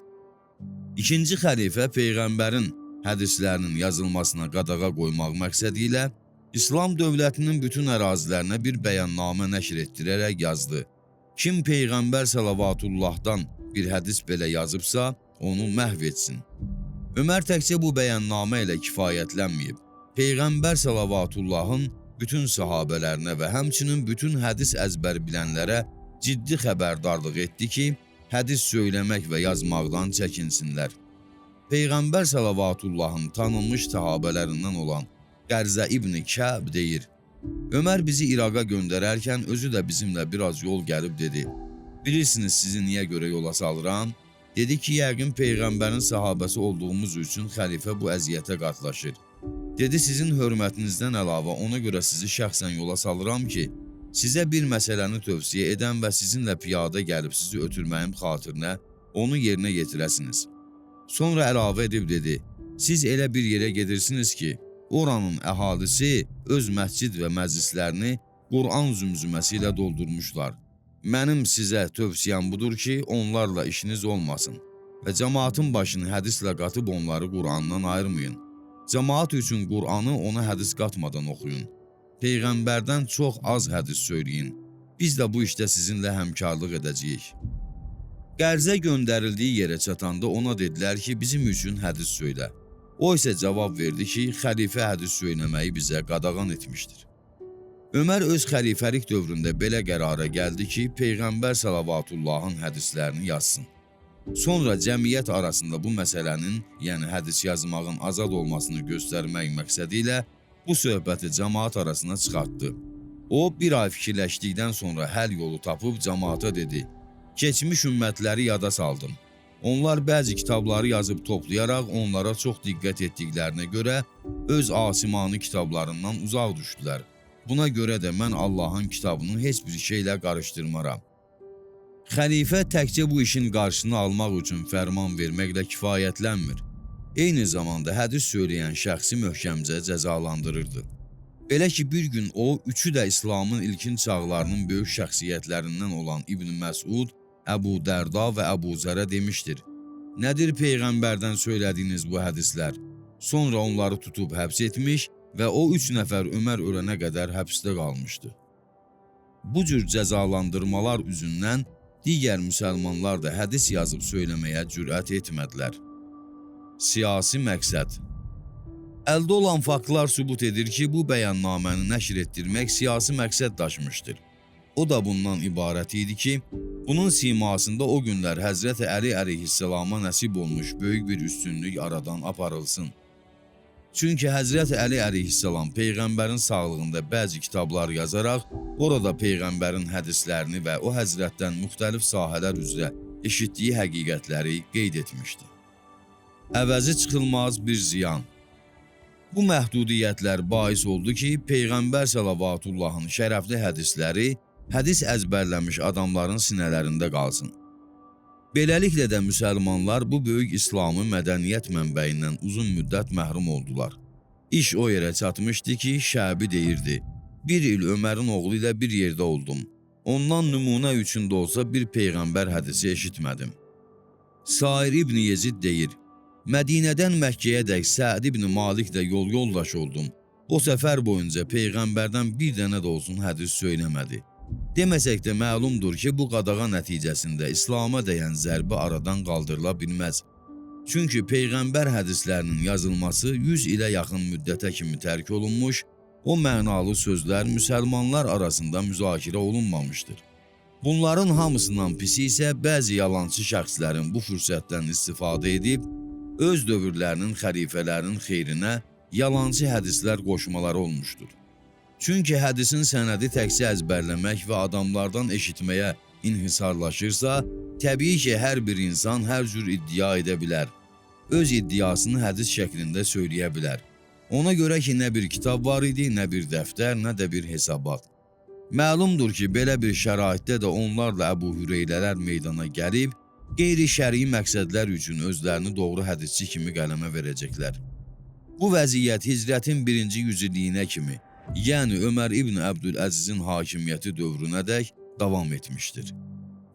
İkinci xəlifə Peyğəmbərin hədislərinin yazılmasına qadağa qoymaq məqsədi ilə İslam dövlətinin bütün ərazilərinə bir bəyannamə nəşr etdirərək yazdı: Kim Peyğəmbər səlavatullahdan bir hədis belə yazıbsa, onu məhv etsin. Ömər təkcə bu bəyannamə ilə kifayətlənməyib. Peyğəmbər səlavatullahın bütün sahabələrinə və həmçinin bütün hədis əzbər bilənlərə ciddi xəbərdarlıq etdi ki, hədis söyləmək və yazmaqdan çəkinsinlər. Peyğəmbər səlavatullahın tanınmış sahabələrindən olan Qərzə İbn Kəb deyir: Ömər bizi İraqa göndərərkən özü də bizimlə biraz yol gəlib dedi: Bilirsiniz sizi niyə görə yola salıram? Dedi ki, yəqin Peyğəmbərin sahabəsi olduğumuz üçün xəlifə bu əziyyətə qatlaşır. Dedi, sizin hörmətinizdən əlavə ona görə sizi şəxsən yola salıram ki, sizə bir məsələni tövsiyə edən və sizinlə piyada gəlib sizi ötürməyim xatirinə onu yerinə yetirəsiniz. Sonra əlavə edib dedi: Siz elə bir yerə gedirsiniz ki, oranın əhalisi öz məscid və məclislərini Quran zümzüməsi ilə doldurmuşlar. Mənim sizə tövsiyəm budur ki, onlarla işiniz olmasın və cəmaatın başını hədislə qatıb onları Qurandan ayırmayın. Cəmaat üçün Quranı ona hədis qatmadan oxuyun. Peyğəmbərdən çox az hədis söyləyin. Biz də bu işdə sizinlə həmkarlıq edəcəyik. Qərzə göndərildiyi yerə çatanda ona dedilər ki, bizim üçün hədis söylə. O isə cavab verdi ki, xəlifə hədis söyləməyi bizə qadağan etmişdir. Ömər öz xəlifəlik dövründə belə qərara gəldi ki, Peyğəmbər səlavatullahın hədislərini yazsın. Sonra cəmiyyət arasında bu məsələnin, yəni hədis yazmağın azad olmasını göstərmək məqsədi ilə bu söhbəti cəmaat arasına çıxartdı. O, bir ay fikirləşdikdən sonra həll yolu tapıb cəmaata dedi: "Keçmiş ümmətləri yada saldım. Onlar bəzi kitabları yazıb toplayaraq onlara çox diqqət etdiklərinə görə öz asimanı kitablarından uzaq düşdülər. Buna görə də mən Allahın kitabını heç bir şeylə qarışdırmaram." Xəlifə təkcə bu işin qarşısını almaq üçün fərman verməklə kifayətlənmir. Eyni zamanda hədis söyləyən şəxsi möhkəmcə cəzalandırırdı. Belə ki, bir gün o, üçü də İslamın ilkin çağlarının böyük şəxsiyyətlərindən olan İbn Məsud, Əbu Dərda və Əbu Zərə demişdir: "Nədir Peyğəmbərdən söylədiyiniz bu hədislər?" Sonra onları tutub həbs etmiş və o üç nəfər Ömər ölənə qədər həbsdə qalmışdı. Bu cür cəzalandırmalar üzündən digər müsəlmanlar da hədis yazıb söyləməyə cürət etmədilər. Siyasi məqsəd. Əldə olan faktlar sübut edir ki, bu bəyannaməni nəşr etdirmək siyasi məqsəd daşımışdır. O da bundan ibarət idi ki, bunun simasında o günlər Həzrəti Əli əleyhissalama nəsib olmuş böyük bir üstünlük aradan aparılsın. Çünki Həzrəti Əli əleyhissalam Peyğəmbərin sağlığında bəzi kitablar yazaraq, orada Peyğəmbərin hədislərini və o həzrətdən müxtəlif sahələr üzrə eşitdiyi həqiqətləri qeyd etmişdi. Əvəzi çıxılmaz bir ziyan. Bu məhdudiyyətlər bais oldu ki, Peyğəmbər səlavatullahın şərəfli hədisləri hədis əzbərləmiş adamların sinələrində qalsın. Beləliklə də müsəlmanlar bu böyük İslamı mədəniyyət mənbəyindən uzun müddət məhrum oldular. İş o yerə çatmışdı ki, Şəbi deyirdi: "Bir il Ömərin oğlu ilə bir yerdə oldum. Ondan nümunə üçün də olsa bir peyğəmbər hədisi eşitmədim." Sair İbn Yezid deyir: "Mədinədən Məkkəyə dək Səd ibn Maliklə yol yoldaş oldum. O səfər boyunca peyğəmbərdən bir dənə də olsun hədis söyləmədi." Deməsək də məlumdur ki, bu qadağa nəticəsində İslam'a dəyən zərbə aradan qaldırıla bilməz. Çünki peyğəmbər hədislərinin yazılması 100 ilə yaxın müddətə kimi tərk olunmuş, o mənalı sözlər müsəlmanlar arasında müzakirə olunmamışdır. Bunların hamısından pisi isə bəzi yalançı şəxslərin bu fürsətdən istifadə edib, öz dövrlərinin xəlifələrinin xeyrinə yalancı hədislər qoşmaları olmuşdur. Çünki hədisin sənədi təkcə əzbərləmək və adamlardan eşitməyə inhisarlaşırsa, təbii ki, hər bir insan hər cür iddia edə bilər. Öz iddiasını hədis şəklində söyləyə bilər. Ona görə ki, nə bir kitab var idi, nə bir dəftər, nə də bir hesabat. Məlumdur ki, belə bir şəraitdə də onlarla Əbu Hüreyrələr meydana gəlib, qeyri-şəri məqsədlər üçün özlərini doğru hədisçi kimi qələmə verəcəklər. Bu vəziyyət hicrətin birinci yüzilliyinə kimi, yəni Ömər İbn Əbdüləzizin hakimiyyəti dövrünədək davam etmişdir.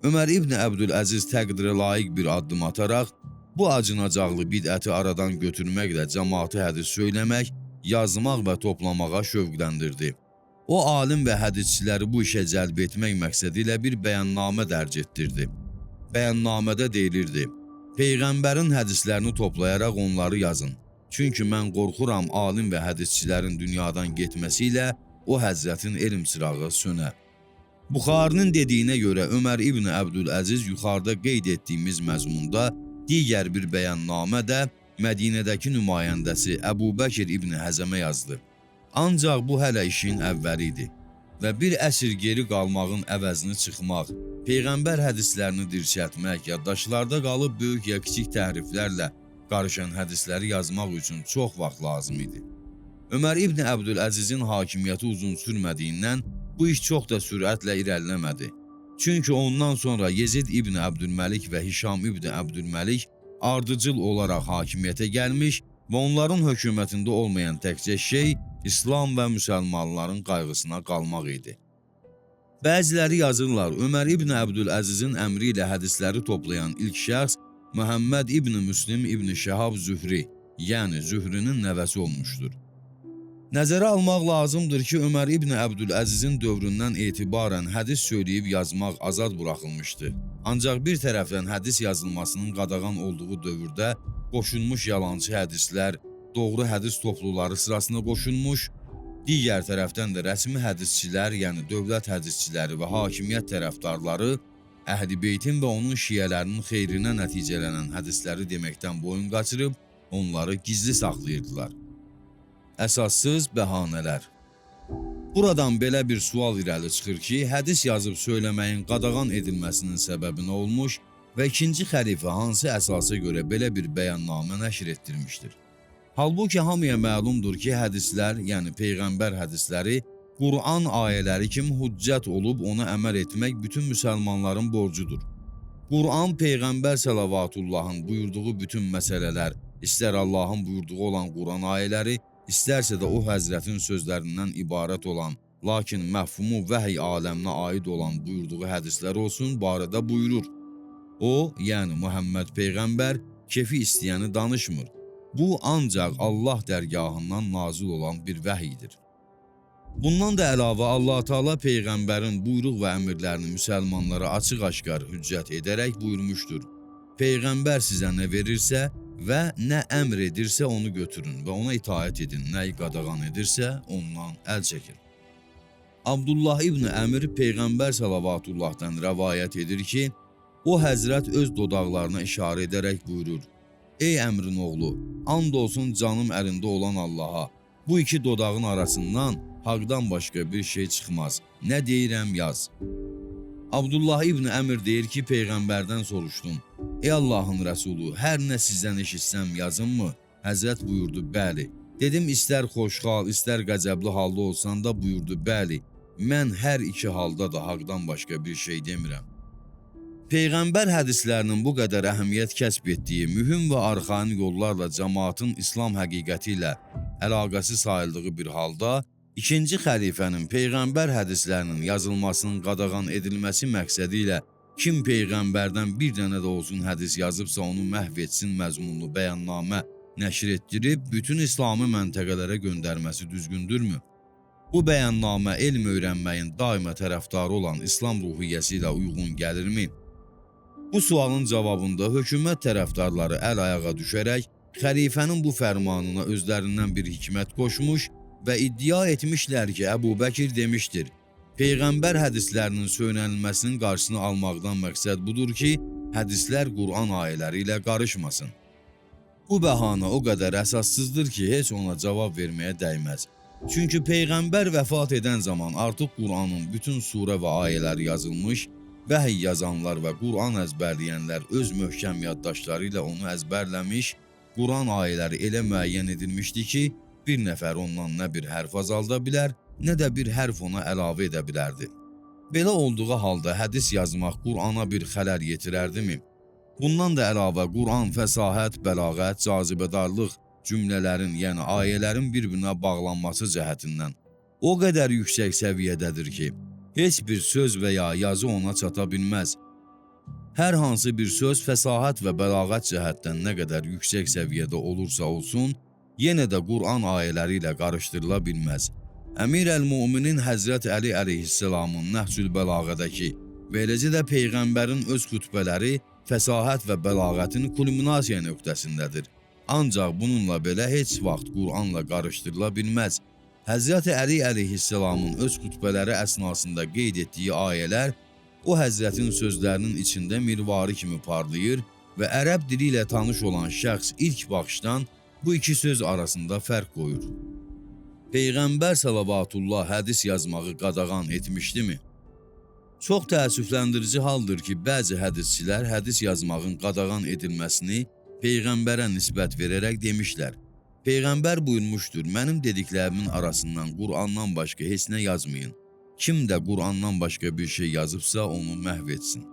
Ömər İbn Əbdüləziz təqdirə layiq bir addım ataraq, bu acınacaqlı bidəti aradan götürməklə cəmaatı hədis söyləmək, yazmaq və toplamağa şövqləndirdi. O, alim və hədisçiləri bu işə cəlb etmək məqsədi ilə bir bəyannamə dərc etdirdi. Bəyannamədə deyilirdi: "Peyğəmbərin hədislərini toplayaraq onları yazın. Çünki mən qorxuram alim və hədisçilərin dünyadan getməsi ilə o həzrətin elm çırağı sönə." Buxarinin dediyinə görə Ömər İbn Əbdüləziz yuxarıda qeyd etdiyimiz məzmunda digər bir bəyannamə də Mədinədəki nümayəndəsi Əbu Bəkir İbn Həzəmə yazdı. Ancaq bu hələ işin əvvəli idi və bir əsr geri qalmağın əvəzini çıxmaq, Peyğəmbər hədislərini dirçəltmək, yaddaşlarda qalıb böyük ya kiçik təhriflərlə qarışan hədisləri yazmaq üçün çox vaxt lazım idi. Ömər İbn Əbdüləzizin hakimiyyəti uzun sürmədiyindən bu iş çox da sürətlə irəliləmədi. Çünki ondan sonra Yezid İbn Əbdülməlik və Hişam İbn Əbdülməlik ardıcıl olaraq hakimiyyətə gəlmiş və onların hökumətində olmayan təkcə şey İslam və müsəlmanların qayğısına qalmaq idi. Bəziləri yazırlar, Ömər İbn Əbdüləzizin əmri ilə hədisləri toplayan ilk şəxs Məhəmməd İbn Müslim İbn Şəhab Zühri, yəni Zührinin nəvəsi olmuşdur. Nəzərə almaq lazımdır ki, Ömər İbn Əbdüləzizin dövründən etibarən hədis söyləyib yazmaq azad buraxılmışdı. Ancaq bir tərəfdən hədis yazılmasının qadağan olduğu dövrdə qoşulmuş yalançı hədislər doğru hədis topluları sırasına qoşulmuş, digər tərəfdən də rəsmi hədisçilər, yəni dövlət hədisçiləri və hakimiyyət tərəfdarları Əhl-i Beytin və onun şiələrinin xeyrinə nəticələnən hədisləri deməkdən boyun qaçırıb, onları gizli saxlayırdılar. Əsassız bəhanələr. Buradan belə bir sual irəli çıxır ki, hədis yazıb söyləməyin qadağan edilməsinin səbəbi nə olmuş və ikinci xəlifə hansı əsasa görə belə bir bəyannamə nəşr etdirmişdir? Halbuki hamıya məlumdur ki, hədislər, yəni Peyğəmbər hədisləri, Quran ayələri kimi hüccət olub ona əməl etmək bütün müsəlmanların borcudur. Quran Peyğəmbər sələvatullahın buyurduğu bütün məsələlər, istər Allahın buyurduğu olan Quran ayələri, istərsə də o həzrətin sözlərindən ibarət olan, lakin məfhumu vəhiy aləminə aid olan buyurduğu hədislər olsun barədə buyurur. O, yəni Muhammed Peyğəmbər, kefi istəyəni danışmır. Bu, ancaq Allah dərgahından nazil olan bir vəhiydir. Bundan da əlavə Allah Teala Peyğəmbərin buyruq və əmrlərini müsəlmanlara açıq-aşkar hüccət edərək buyurmuşdur. Peyğəmbər sizə nə verirsə və nə əmr edirsə onu götürün və ona itaət edin, nəyi qadağan edirsə ondan əl çəkin. Abdullah İbni Əmir Peyğəmbər salavatullahdan rəvayət edir ki, o həzrət öz dodaqlarına işarə edərək buyurur: Ey Əmrin oğlu, and olsun canım əlində olan Allaha, bu iki dodağın arasından haqdan başqa bir şey çıxmaz. Nə deyirəm yaz. Abdullah İbni Əmir deyir ki, Peyğəmbərdən soruşdum: Ey Allahın Rəsulu, hər nə sizdən eşitsəm yazınmı? Həzrət buyurdu, bəli. Dedim, istər xoşxal, istər qəzəbli halda olsan da, buyurdu, bəli. Mən hər iki halda da haqdan başqa bir şey demirəm. Peyğəmbər hədislərinin bu qədər əhəmiyyət kəsb etdiyi mühüm və arxayın yollarla cəmaatın İslam həqiqəti ilə əlaqəsi sayıldığı bir halda, ikinci xəlifənin Peyğəmbər hədislərinin yazılmasının qadağan edilməsi məqsədi ilə kim Peyğəmbərdən bir dənə də olsun hədis yazıbsa onu məhv etsin məzmunlu bəyannamə nəşr etdirib bütün İslami məntəqələrə göndərməsi düzgündürmü? Bu bəyannamə elm öyrənməyin daima tərəfdarı olan İslam ruhiyyəsi ilə uyğun gəlirmi? Bu sualın cavabında hökumət tərəfdarları əl-ayağa düşərək xəlifənin bu fərmanına özlərindən bir hikmət qoşmuş və iddia etmişlər ki, Əbu Bəkir demişdir: Peyğəmbər hədislərinin söylənilməsinin qarşısını almaqdan məqsəd budur ki, hədislər Quran ayələri ilə qarışmasın. Bu bəhanə o qədər əsassızdır ki, heç ona cavab verməyə dəyməz. Çünki Peyğəmbər vəfat edən zaman artıq Quranın bütün surə və ayələri yazılmış, vəhiy yazanlar və Quran əzbərləyənlər öz möhkəm yaddaşları ilə onu əzbərləmiş, Quran ayələri elə müəyyən edilmişdi ki, bir nəfər ondan nə bir hərf azalda bilər, nə də bir hərf ona əlavə edə bilərdi. Belə olduğu halda hədis yazmaq Qurana bir xələl yetirərdimi? Bundan da əlavə Quran fəsahət, bəlağət, cazibədarlıq cümlələrin, yəni ayələrin bir-birinə bağlanması cəhətindən o qədər yüksək səviyyədədir ki, heç bir söz və ya yazı ona çata bilməz. Hər hansı bir söz fəsahət və bəlağət cəhətdən nə qədər yüksək səviyyədə olursa olsun, yenə də Quran ayələri ilə qarışdırıla bilməz. Əmir əl-Müminin Həzrət Əli əleyhissalamın Nəhcül Bəlağədəki və eləcə də Peyğəmbərin öz xütbələri fəsahət və bəlağətin kulminasiya nöqtəsindədir. Ancaq bununla belə heç vaxt Quranla qarışdırıla bilməz. Həzrət Əli əleyhissalamın öz xütbələri əsnasında qeyd etdiyi ayələr o həzrətin sözlərinin içində mirvari kimi parlayır və ərəb dili ilə tanış olan şəxs ilk baxışdan bu iki söz arasında fərq qoyur. Peyğəmbər salavatullah hədis yazmağı qadağan etmişdimi? Çox təəssüfləndirici haldır ki, bəzi hədisçilər hədis yazmağın qadağan edilməsini Peyğəmbərə nisbət verərək demişlər: Peyğəmbər buyurmuşdur, mənim dediklərimin arasından Qurandan başqa heç nə yazmayın. Kim də Qurandan başqa bir şey yazıbsa onu məhv etsin.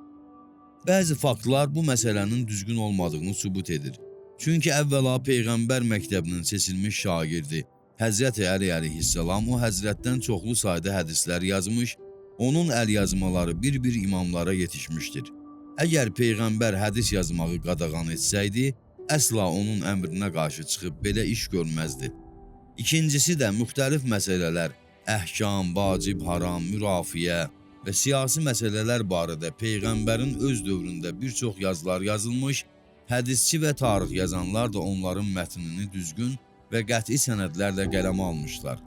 Bəzi faktlar bu məsələnin düzgün olmadığını sübut edir. Çünki əvvəla Peyğəmbər məktəbinin seçilmiş şagirdi Həzrəti Əli əleyhissalam o həzrətdən çoxlu sayda hədislər yazmış, onun əlyazmaları bir-bir imamlara yetişmişdir. Əgər Peyğəmbər hədis yazmağı qadağan etsəydi, əsla onun əmrinə qarşı çıxıb belə iş görməzdi. İkincisi də müxtəlif məsələlər, əhkam, vacib, haram, mürafiə və siyasi məsələlər barədə Peyğəmbərin öz dövründə bir çox yazılar yazılmış, hədisçi və tarix yazanlar da onların mətnini düzgün və qəti sənədlərlə qələmə almışlar.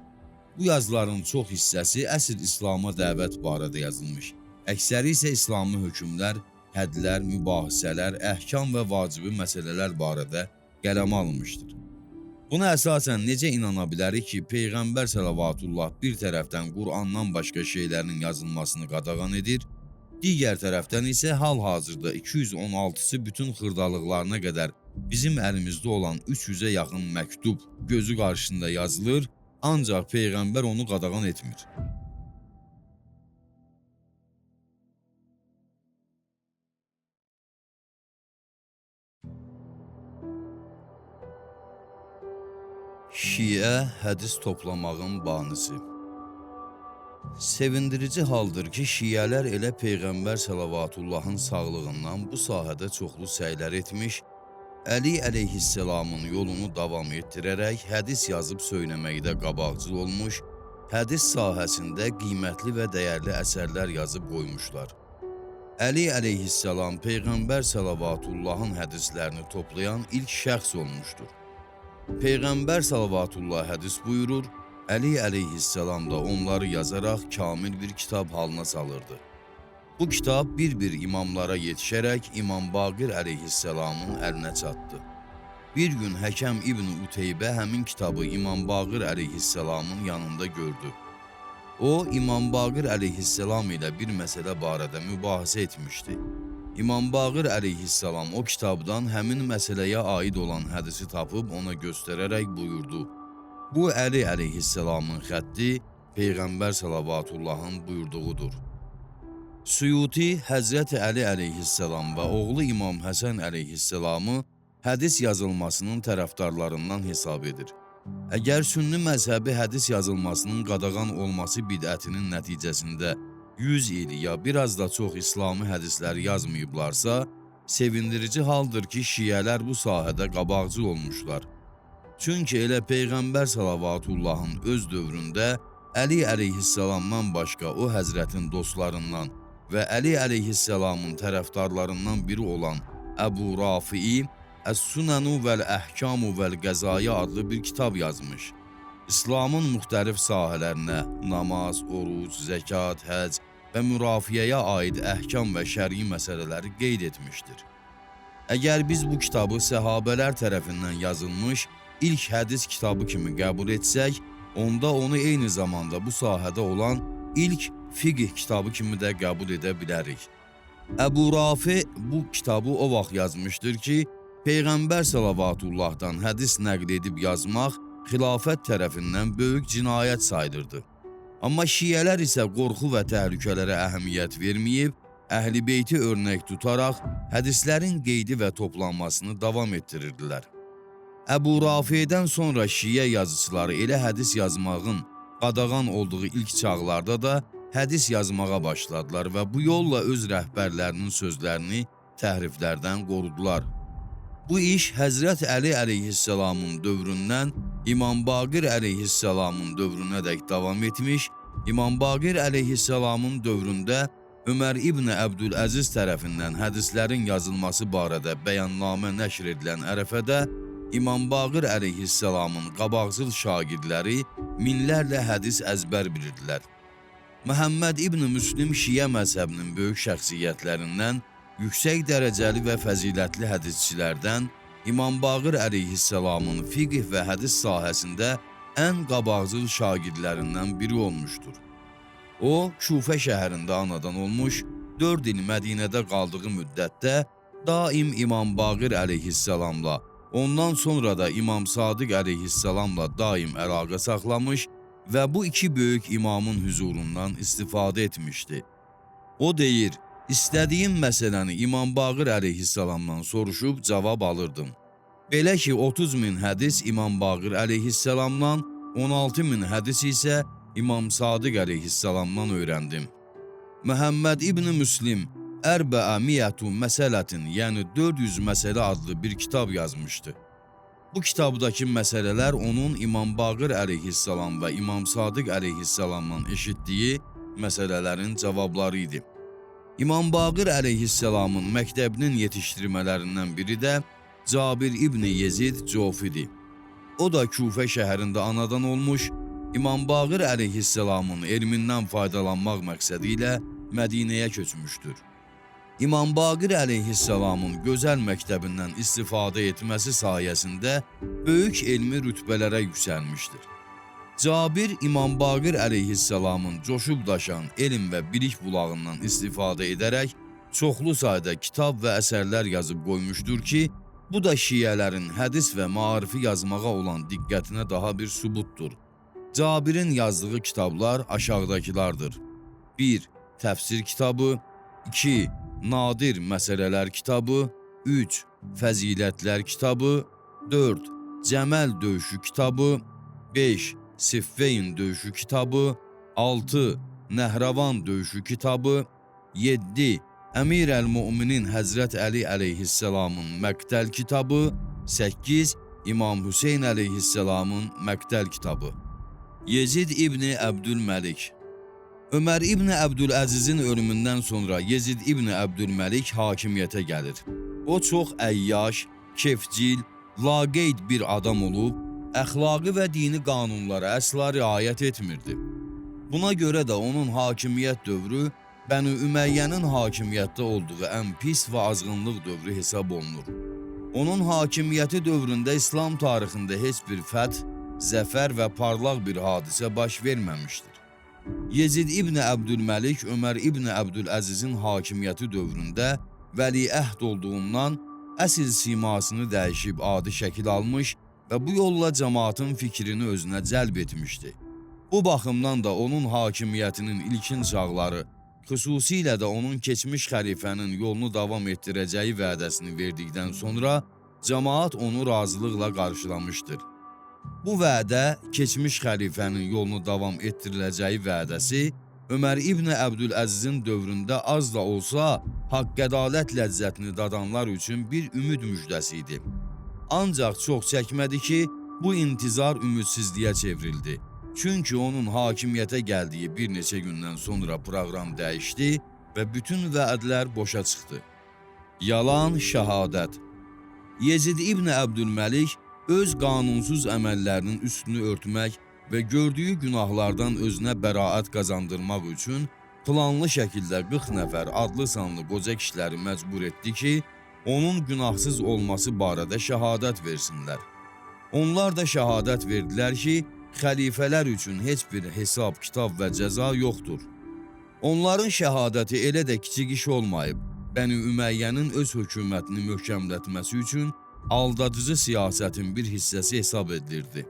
Bu yazıların çox hissəsi əsl İslama dəvət barədə yazılmış. Əksəri isə İslami hökmlər, hədlər, mübahisələr, əhkam və vacibi məsələlər barədə qələmə alınmışdır. Buna əsasən necə inana bilərik ki, Peyğəmbər səlavatullah bir tərəfdən Qur'andan başqa şeylərin yazılmasını qadağan edir, digər tərəfdən isə hal-hazırda 216-sı bütün xırdalıqlarına qədər bizim əlimizdə olan 300-ə yaxın məktub gözü qarşısında yazılır, ancaq Peyğəmbər onu qadağan etmir. Şiə hədis toplamağın banisi. Sevindirici haldır ki, şiələr elə Peyğəmbər səlavatullahın sağlığından bu sahədə çoxlu səylər etmiş, Əli əleyhisselamın yolunu davam etdirərək hədis yazıb söyləməkdə qabaqcıl olmuş, hədis sahəsində qiymətli və dəyərli əsərlər yazıb qoymuşlar. Əli əleyhisselam Peyğəmbər səlavatullahın hədislərini toplayan ilk şəxs olmuşdur. Peyğəmbər salavatullah hədis buyurur, Əli əleyhisselam da onları yazaraq kamil bir kitab halına salırdı. Bu kitab bir-bir imamlara yetişərək İmam Baqir əleyhisselamın əlinə çatdı. Bir gün Həkəm İbn Uteybə həmin kitabı İmam Baqir əleyhisselamın yanında gördü. O, İmam Baqir əleyhisselam ilə bir məsələ barədə mübahisə etmişdi. İmam Baqir əleyhisselam o kitabdan həmin məsələyə aid olan hədisi tapıb ona göstərərək buyurdu. Bu Əli əleyhisselamın xətti Peyğəmbər səlavatullahın buyurduğudur. Suyuti Həzrəti Əli əleyhisselam və oğlu İmam Həsən əleyhisselamı hədis yazılmasının tərəfdarlarından hesab edir. Əgər sünni məzhəbi hədis yazılmasının qadağan olması bidətinin nəticəsində 100 il ya biraz da çox İslami hədislər yazmayıblarsa, sevindirici haldır ki, şiələr bu sahədə qabaqcıl olmuşlar. Çünki elə Peyğəmbər salavatullahın öz dövründə Əli əleyhisselamdan başqa o həzrətin dostlarından və Əli əleyhisselamın tərəfdarlarından biri olan Əbu Rafi'i Əs-Sunənu vəl-Əhkamu vəl-Qəzaya adlı bir kitab yazmış. İslamın müxtəlif sahələrinə namaz, oruc, zəkat, həc və mürafiəyə aid əhkam və şəri məsələləri qeyd etmişdir. Əgər biz bu kitabı səhabələr tərəfindən yazılmış ilk hədis kitabı kimi qəbul etsək, onda onu eyni zamanda bu sahədə olan ilk fiqh kitabı kimi də qəbul edə bilərik. Əbu Rafi bu kitabı o vaxt yazmışdır ki, Peyğəmbər səlavatullahdan hədis nəql edib yazmaq xilafət tərəfindən böyük cinayət sayılırdı. Amma şiələr isə qorxu və təhlükələrə əhəmiyyət verməyib, Əhl-i Beyti örnək tutaraq hədislərin qeydi və toplanmasını davam etdirirdilər. Əbu Rafi'dən sonra şiə yazıçıları elə hədis yazmağın qadağan olduğu ilk çağlarda da hədis yazmağa başladılar və bu yolla öz rəhbərlərinin sözlərini təhriflərdən qorudular. Bu iş Həzrət Əli əleyhisselamın dövründən İmam Baqir əleyhisselamın dövrünədək davam etmiş, İmam Baqir əleyhisselamın dövründə Ömər İbn Əbdüləziz tərəfindən hədislərin yazılması barədə bəyannamə nəşr edilən ərəfədə İmam Baqir əleyhisselamın qabaqcıl şagirdləri minlərlə hədis əzbər bilirdilər. Məhəmməd İbn Müslim şiə məzhəbinin böyük şəxsiyyətlərindən, yüksək dərəcəli və fəzilətli hədisçilərdən İmam Baqir əleyhisselamın fiqh və hədis sahəsində ən qabaqcıl şagirdlərindən biri olmuşdur. O, Kufə şəhərində anadan olmuş, 4 il Mədinədə qaldığı müddətdə daim İmam Baqir əleyhisselamla, ondan sonra da İmam Sadiq əleyhisselamla daim əlaqə saxlamış və bu iki böyük imamın hüzurundan istifadə etmişdi. O deyir, istədiyim məsələni İmam Baqir əleyhisselamdan soruşub cavab alırdım. Belə ki, 30 min hədis İmam Baqir əleyhisselamdan, 16 min hədis isə İmam Sadiq əleyhisselamdan öyrəndim. Məhəmməd İbn Müslim Ərbəə Miyyətu Məsələtin, yəni 400 məsələ adlı bir kitab yazmışdı. Bu kitabdakı məsələlər onun İmam Baqir əleyhisselam və İmam Sadiq əleyhisselamdan eşitdiyi məsələlərin cavabları idi. İmam Baqir əleyhisselamın məktəbinin yetişdirmələrindən biri də Cabir İbn Yezid Cofidir. O da Kufə şəhərində anadan olmuş, İmam Baqir əleyhisselamın elmindən faydalanmaq məqsədi ilə Mədinəyə köçmüşdür. İmam Baqir əleyhissalamın gözəl məktəbindən istifadə etməsi sayəsində böyük elmi rütbələrə yüksəlmişdir. Cabir İmam Baqir əleyhissalamın coşub daşan elm və bilik bulağından istifadə edərək çoxlu sayda kitab və əsərlər yazıb qoymuşdur ki, bu da şiələrin hədis və maarifi yazmağa olan diqqətinə daha bir sübutdur. Cabirin yazdığı kitablar aşağıdakılardır. 1. Təfsir kitabı, 2. Nadir məsələlər kitabı, 3. Fəzilətlər kitabı, 4. Cəməl döyüşü kitabı, 5. Siffeyn döyüşü kitabı, 6. Nəhravan döyüşü kitabı, 7. Əmir əl-Müminin Həzrət Əli əleyhissalamın Məqtəl kitabı, 8. İmam Hüseyn əleyhissalamın Məqtəl kitabı. Yezid İbni Əbdülməlik. Ömər İbni Əbdüləzizin ölümündən sonra Yezid İbni Əbdülməlik hakimiyyətə gəlir. O çox əyyaş, kefcil, laqeyd bir adam olub, əxlaqi və dini qanunlara əsla riayət etmirdi. Buna görə də onun hakimiyyət dövrü Bəni Üməyyənin hakimiyyətdə olduğu ən pis və azğınlıq dövrü hesab olunur. Onun hakimiyyəti dövründə İslam tarixində heç bir fəth, zəfər və parlaq bir hadisə baş verməmişdir. Yezid İbni Əbdülməlik Ömər İbni Əbdüləzizin hakimiyyəti dövründə vəliəhd olduğundan əsl simasını dəyişib adi şəkil almış və bu yolla cəmaatın fikrini özünə cəlb etmişdi. Bu baxımdan da onun hakimiyyətinin ilkin çağları, xüsusilə də onun keçmiş xəlifənin yolunu davam etdirəcəyi vədəsini verdikdən sonra cəmaat onu razılıqla qarşılamışdır. Bu vədə, keçmiş xəlifənin yolunu davam etdiriləcəyi vədəsi Ömər İbni Əbdüləzizin dövründə az da olsa haqq-ədalət ləzzətini dadanlar üçün bir ümid müjdəsi idi. Ancaq çox çəkmədi ki, bu intizar ümidsizliyə çevrildi. Çünki onun hakimiyyətə gəldiyi bir neçə gündən sonra proqram dəyişdi və bütün vədlər boşa çıxdı. Yalan şəhadət. Yezid İbni Əbdülməlik öz qanunsuz əməllərinin üstünü örtmək və gördüyü günahlardan özünə bəraət qazandırmaq üçün planlı şəkildə 40 nəfər adlı sanlı qoca kişiləri məcbur etdi ki, onun günahsız olması barədə şəhadət versinlər. Onlar da şəhadət verdilər ki, xəlifələr üçün heç bir hesab, kitab və cəza yoxdur. Onların şəhadəti elə də kiçik iş olmayıb, Bəni Üməyyənin öz hökumətini möhkəmlətməsi üçün aldadıcı siyasətin bir hissəsi hesab edilirdi.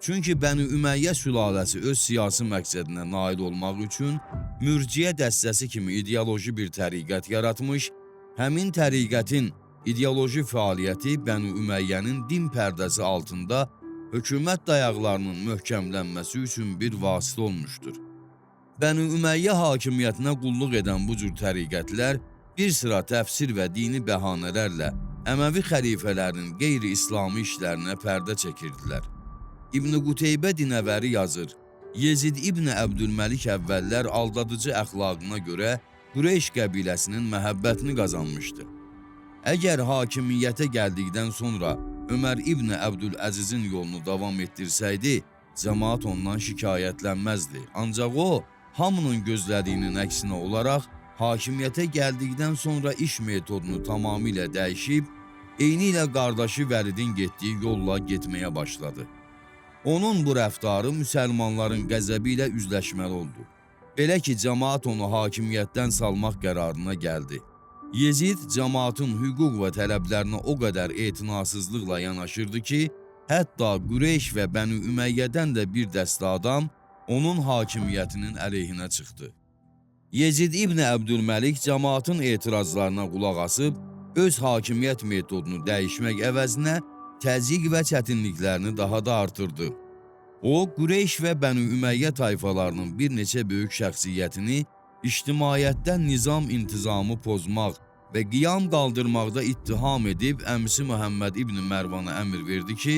Çünki Bəni Üməyyə sülaləsi öz siyasi məqsədinə nail olmaq üçün mürciyə dəstəsi kimi ideoloji bir təriqət yaratmış, həmin təriqətin ideoloji fəaliyyəti Bəni Üməyyənin din pərdəsi altında hökumət dayaqlarının möhkəmlənməsi üçün bir vasitə olmuşdur. Bəni Üməyyə hakimiyyətinə qulluq edən bu cür təriqətlər bir sıra təfsir və dini bəhanələrlə Əməvi xəlifələrinin qeyri-İslami işlərinə pərdə çəkirdilər. İbn Quteybə Dinəvəri yazır, Yezid İbn Əbdülməlik əvvəllər aldadıcı əxlaqına görə Qureyş qəbiləsinin məhəbbətini qazanmışdı. Əgər hakimiyyətə gəldikdən sonra Ömər İbn Əbdüləzizin yolunu davam etdirsəydi, cəmaat ondan şikayətlənməzdi. Ancaq o, hamının gözlədiyinin əksinə olaraq, hakimiyyətə gəldikdən sonra iş metodunu tamamilə dəyişib, eyni ilə qardaşı Vəlidin getdiyi yolla getməyə başladı. Onun bu rəftarı müsəlmanların qəzəbi ilə üzləşməli oldu. Belə ki, cəmaat onu hakimiyyətdən salmaq qərarına gəldi. Yezid cəmaatın hüquq və tələblərinə o qədər etinasızlıqla yanaşırdı ki, hətta Qureyş və Bəni Üməyyədən də bir dəstə adam onun hakimiyyətinin əleyhinə çıxdı. Yezid İbn Əbdülməlik cəmaatın etirazlarına qulaq asıb, öz hakimiyyət metodunu dəyişmək əvəzinə təzyiq və çətinliklərini daha da artırdı. O, Qureyş və Bəni Üməyyə tayfalarının bir neçə böyük şəxsiyyətini ictimaiyyətdə nizam-intizamı pozmaq və qiyam qaldırmaqda ittiham edib əmisi Məhəmməd İbn Mərvana əmr verdi ki,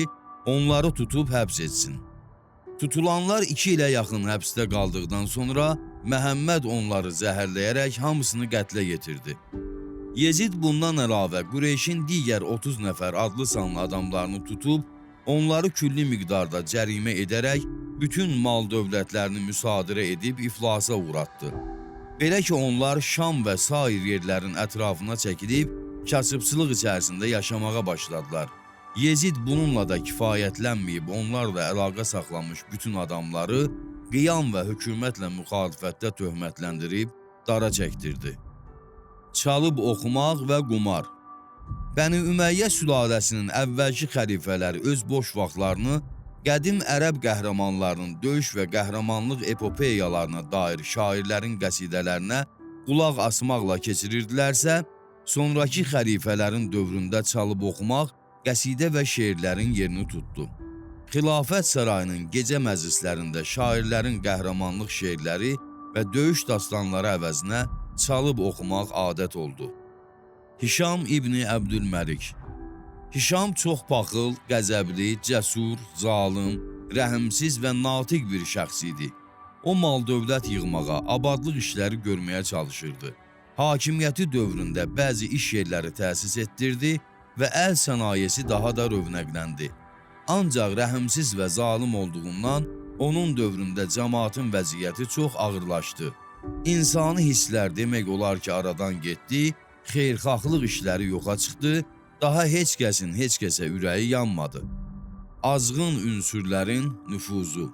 onları tutub həbs etsin. Tutulanlar 2 ilə yaxın həbsdə qaldıqdan sonra Məhəmməd onları zəhərləyərək hamısını qətlə yetirdi. Yezid bundan əlavə Qureyşin digər 30 nəfər adlı sanlı adamlarını tutub, onları külli miqdarda cərimə edərək bütün mal dövlətlərini müsadirə edib iflasa uğratdı. Belə ki, onlar Şam və sair yerlərin ətrafına çəkilib, kasıbçılıq içərisində yaşamağa başladılar. Yezid bununla da kifayətlənməyib, onlarla əlaqə saxlamış bütün adamları qiyam və hökumətlə müxalifətdə töhmətləndirib, dara çəkdirdi. Çalıb oxumaq və qumar. Bəni Üməyyə sülaləsinin əvvəlki xəlifələri öz boş vaxtlarını qədim ərəb qəhrəmanlarının döyüş və qəhrəmanlıq epopeyalarına dair şairlərin qəsidələrinə qulaq asmaqla keçirirdilərsə, sonrakı xəlifələrin dövründə çalıb oxumaq qəsidə və şeirlərin yerini tutdu. Xilafət sarayının gecə məclislərində şairlərin qəhrəmanlıq şeirləri və döyüş dastanları əvəzinə çalıb oxumaq adət oldu. Hişam İbni Əbdülməlik. Hişam çox paxıl, qəzəbli, cəsur, zalım, rəhimsiz və natiq bir şəxs idi. O mal-dövlət yığmağa, abadlıq işləri görməyə çalışırdı. Hakimiyyəti dövründə bəzi iş yerləri təsis etdirdi və əl sənayesi daha da rövnəqləndi. Ancaq rəhimsiz və zalım olduğundan onun dövründə cəmaatın vəziyyəti çox ağırlaşdı. İnsani hisslər demək olar ki, aradan getdi, xeyirxahlıq işləri yoxa çıxdı, daha heç kəsin heç kəsə ürəyi yanmadı. Azğın ünsürlərin nüfuzu.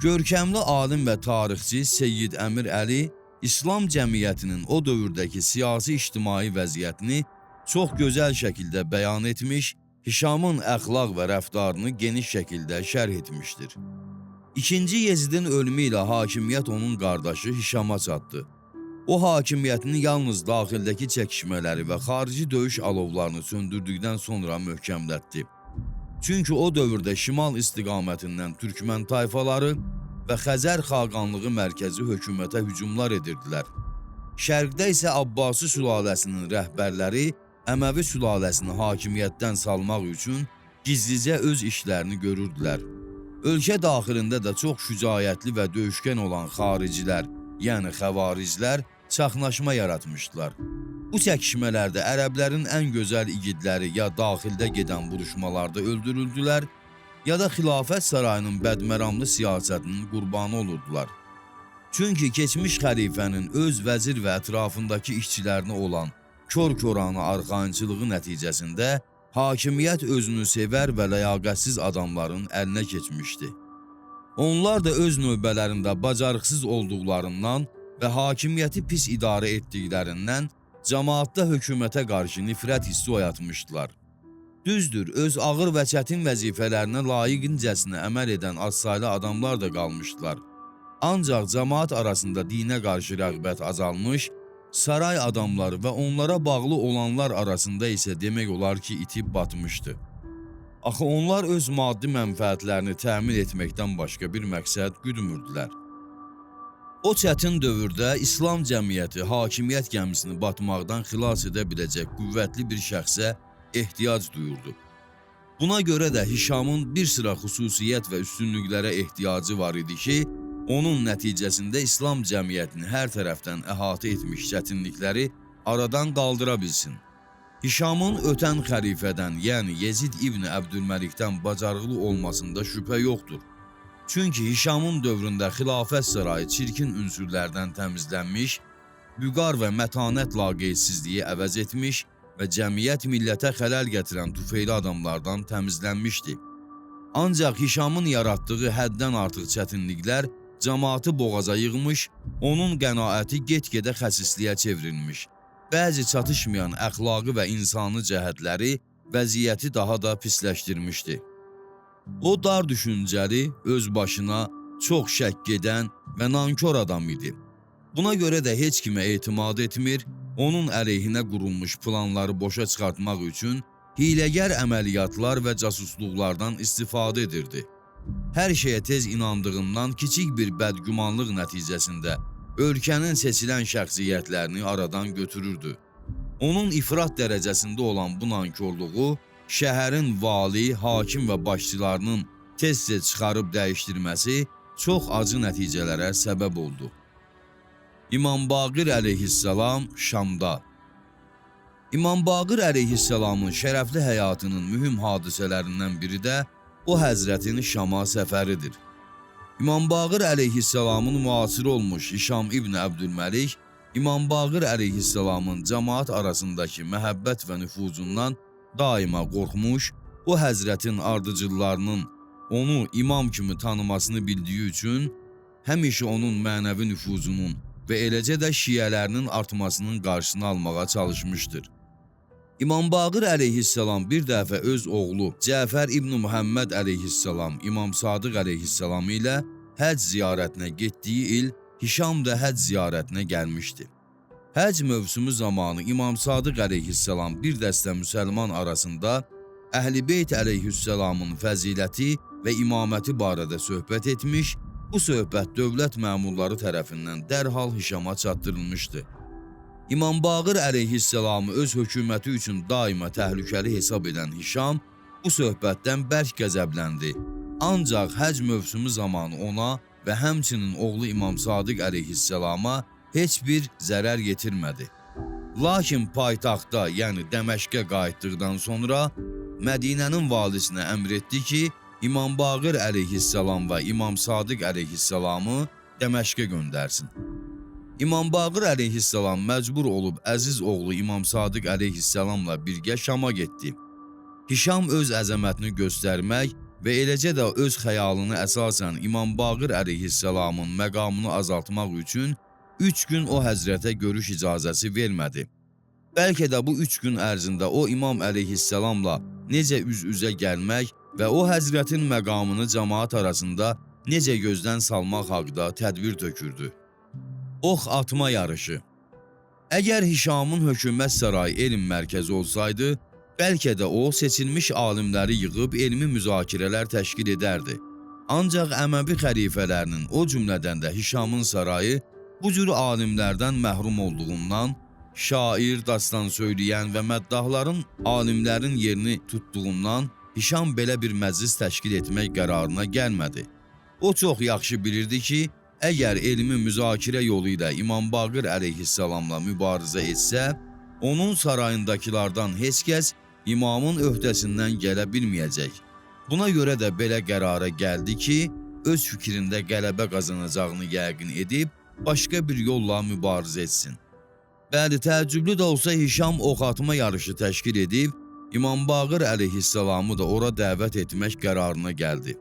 Görkəmli alim və tarixçi Seyyid Əmir Əli İslam cəmiyyətinin o dövrdəki siyasi ictimai vəziyyətini çox gözəl şəkildə bəyan etmiş, Hişamın əxlaq və rəftarını geniş şəkildə şərh etmişdir. İkinci Yezidin ölümü ilə hakimiyyət onun qardaşı Hişama çatdı. O hakimiyyətini yalnız daxildəki çəkişmələri və xarici döyüş alovlarını söndürdükdən sonra möhkəmlətdi. Çünki o dövrdə şimal istiqamətindən türkmən tayfaları və Xəzər xaqanlığı mərkəzi hökumətə hücumlar edirdilər. Şərqdə isə Abbasi sülaləsinin rəhbərləri Əməvi sülaləsini hakimiyyətdən salmaq üçün gizlicə öz işlərini görürdülər. Ölkə daxilində də çox şücaətli və döyüşkən olan xaricilər, yəni xəvariclər çaxnaşma yaratmışdılar. Bu çəkişmələrdə ərəblərin ən gözəl igidləri ya daxildə gedən vuruşmalarda öldürüldülər, ya da xilafət sarayının bədməramlı siyasətinin qurbanı olurdular. Çünki keçmiş xəlifənin öz vəzir və ətrafındakı işçilərinə olan kor-koranı arxayınçılığı nəticəsində hakimiyyət özünü sevər və ləyaqətsiz adamların əlinə keçmişdi. Onlar da öz növbələrində bacarıqsız olduqlarından və hakimiyyəti pis idarə etdiklərindən cəmaatda hökumətə qarşı nifrət hissi oyatmışdılar. Düzdür, öz ağır və çətin vəzifələrinə layiqincəsinə əməl edən azsaylı adamlar da qalmışdılar. Ancaq cəmaat arasında dinə qarşı rəğbət azalmış, saray adamları və onlara bağlı olanlar arasında isə demək olar ki, itib batmışdı. Axı onlar öz maddi mənfəətlərini təmin etməkdən başqa bir məqsəd güdmürdülər. O çətin dövrdə İslam cəmiyyəti hakimiyyət gəmisini batmaqdan xilas edə biləcək qüvvətli bir şəxsə ehtiyac duyurdu. Buna görə də Hişamın bir sıra xüsusiyyət və üstünlüklərə ehtiyacı var idi ki, onun nəticəsində İslam cəmiyyətini hər tərəfdən əhatə etmiş çətinlikləri aradan qaldıra bilsin. Hişamın ötən xəlifədən, yəni Yezid İbni Əbdülməlikdən bacarıqlı olmasında şübhə yoxdur. Çünki Hişamın dövründə xilafət sarayı çirkin ünsürlərdən təmizlənmiş, vüqar və mətanət laqeydsizliyi əvəz etmiş və cəmiyyət millətə xələl gətirən tufeyli adamlardan təmizlənmişdi. Ancaq Hişamın yaratdığı həddən artıq çətinliklər cəmaatı boğaza yığmış, onun qənaəti get-gedə xəsisliyə çevrilmiş. Bəzi çatışmayan əxlaqi və insani cəhətləri vəziyyəti daha da pisləşdirmişdi. O dar düşüncəli, öz başına çox şəkk edən və nankor adam idi. Buna görə də heç kimə etimad etmir, onun əleyhinə qurulmuş planları boşa çıxartmaq üçün hiləgər əməliyyatlar və casusluqlardan istifadə edirdi. Hər şeyə tez inandığından kiçik bir bədgümanlıq nəticəsində ölkənin seçilən şəxsiyyətlərini aradan götürürdü. Onun ifrat dərəcəsində olan bu nankorluğu şəhərin vali, hakim və başçılarının tez-tez çıxarıb dəyişdirməsi çox acı nəticələrə səbəb oldu. İmam Baqir əleyhissalam Şamda. İmam Baqir əleyhissalamın şərəfli həyatının mühüm hadisələrindən biri də o həzrətin Şama səfəridir. İmam Baqır əleyhissalamın müasiri olmuş Hişam İbn Əbdülməlik, İmam Baqır əleyhissalamın cəmaat arasındakı məhəbbət və nüfuzundan daima qorxmuş, o həzrətin ardıcıllarının onu imam kimi tanımasını bildiyi üçün həmişə onun mənəvi nüfuzunun və eləcə də şiələrinin artmasının qarşısını almağa çalışmışdır. İmam Baqır əleyhissalam bir dəfə öz oğlu Cəfər İbn Muhammed əleyhissalam İmam Sadıq əleyhissalam ilə həcc ziyarətinə getdiyi il Hişam da həcc ziyarətinə gəlmişdi. Həcc mövsümü zamanı İmam Sadıq əleyhissalam bir dəstə müsəlman arasında Əhl-i Beyt əleyhissalamın fəziləti və imaməti barədə söhbət etmiş, bu söhbət dövlət məmurları tərəfindən dərhal Hişama çatdırılmışdı. İmam Baqır əleyhissalamı öz hökuməti üçün daima təhlükəli hesab edən Hişam bu söhbətdən bərk qəzəbləndi. Ancaq həcc mövsümü zamanı ona və həmçinin oğlu İmam Sadıq əleyhissalama heç bir zərər yetirmədi. Lakin paytaxtda, yəni Dəməşqə qayıtdıqdan sonra Mədinənin valisinə əmr etdi ki, İmam Baqır əleyhissalam və İmam Sadıq əleyhissalamı Dəməşqə göndərsin. İmam Baqır əleyhissalam məcbur olub əziz oğlu İmam Sadıq əleyhissalamla birgə Şama getdi. Hişam öz əzəmətini göstərmək və eləcə də öz xəyalını əsasən İmam Baqır əleyhissalamın məqamını azaltmaq üçün 3 gün o həzrətə görüş icazəsi vermədi. Bəlkə də bu 3 gün ərzində o İmam əleyhissalamla necə üz-üzə gəlmək və o həzrətin məqamını cəmaat arasında necə gözdən salmaq haqda tədbir tökürdü. Ox atma yarışı. Əgər Hişamın hökumət sarayı elm mərkəzi olsaydı, bəlkə də o seçilmiş alimləri yığıb elmi müzakirələr təşkil edərdi. Ancaq Əməvi xəlifələrinin, o cümlədən də Hişamın sarayı bu cür alimlərdən məhrum olduğundan, şair, dastan söyləyən və məddahların alimlərin yerini tutduğundan Hişam belə bir məclis təşkil etmək qərarına gəlmədi. O çox yaxşı bilirdi ki, əgər elmi müzakirə yolu ilə İmam Baqır əleyhissalamla mübarizə etsə, onun sarayındakılardan heç kəs imamın öhdəsindən gələ bilməyəcək. Buna görə də belə qərara gəldi ki, öz fikrində qələbə qazanacağını yəqin edib, başqa bir yolla mübarizə etsin. Bəli, təəccüblü də olsa Hişam ox atma yarışı təşkil edib, İmam Baqır əleyhissalamı da ora dəvət etmək qərarına gəldi.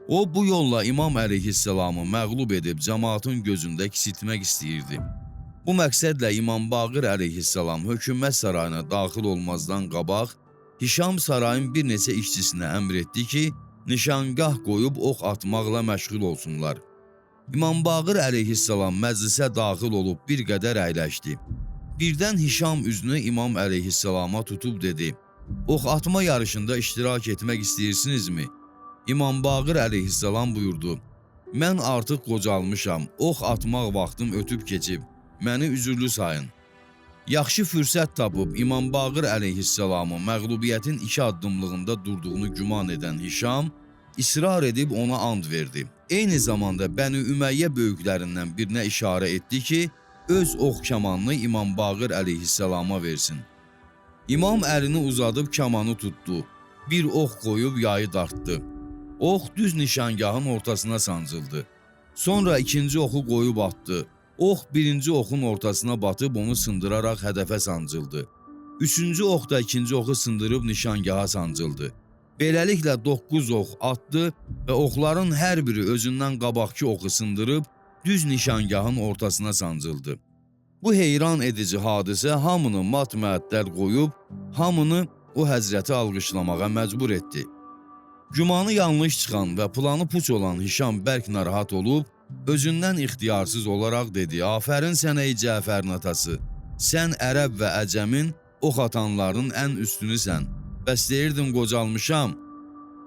O, bu yolla İmam əleyhissalamı məğlub edib cəmaatın gözündə kiçiltmək istəyirdi. Bu məqsədlə İmam Baqır əleyhissalam hökumət sarayına daxil olmazdan qabaq, Hişam sarayın bir neçə işçisinə əmr etdi ki, nişangah qoyub ox atmaqla məşğul olsunlar. İmam Baqır əleyhissalam məclisə daxil olub bir qədər əyləşdi. Birdən Hişam üzünü İmam əleyhissalama tutub dedi: "Ox atma yarışında iştirak etmək istəyirsinizmi?" İmam Baqır əleyhissalam buyurdu: "Mən artıq qocalmışam, ox atmaq vaxtım ötüb keçib, məni üzürlü sayın." Yaxşı fürsət tapıb İmam Baqır əleyhissalamın məğlubiyyətin 2 addımlığında durduğunu güman edən Hişam israr edib ona and verdi. Eyni zamanda Bəni Üməyyə böyüklərindən birinə işarə etdi ki, öz ox kamanını İmam Baqır əleyhissalama versin. İmam əlini uzadıb kamanı tutdu, bir ox qoyub yayı dartdı. Ox düz nişangahın ortasına sancıldı. Sonra ikinci oxu qoyub atdı. Ox birinci oxun ortasına batıb onu sındıraraq hədəfə sancıldı. Üçüncü ox da ikinci oxu sındırıb nişangaha sancıldı. Beləliklə 9 ox atdı və oxların hər biri özündən qabaqki oxu sındırıb düz nişangahın ortasına sancıldı. Bu heyran edici hadisə hamını mat-məəttəl qoyub, hamını o həzrəti alqışlamağa məcbur etdi. Gümanı yanlış çıxan və planı puç olan Hişam bərk narahat olub, özündən ixtiyarsız olaraq dedi: "Afərin sənə ey Cəfərin atası, sən ərəb və əcəmin ox atanların ən üstünüsən. Bəs deyirdin qocalmışam."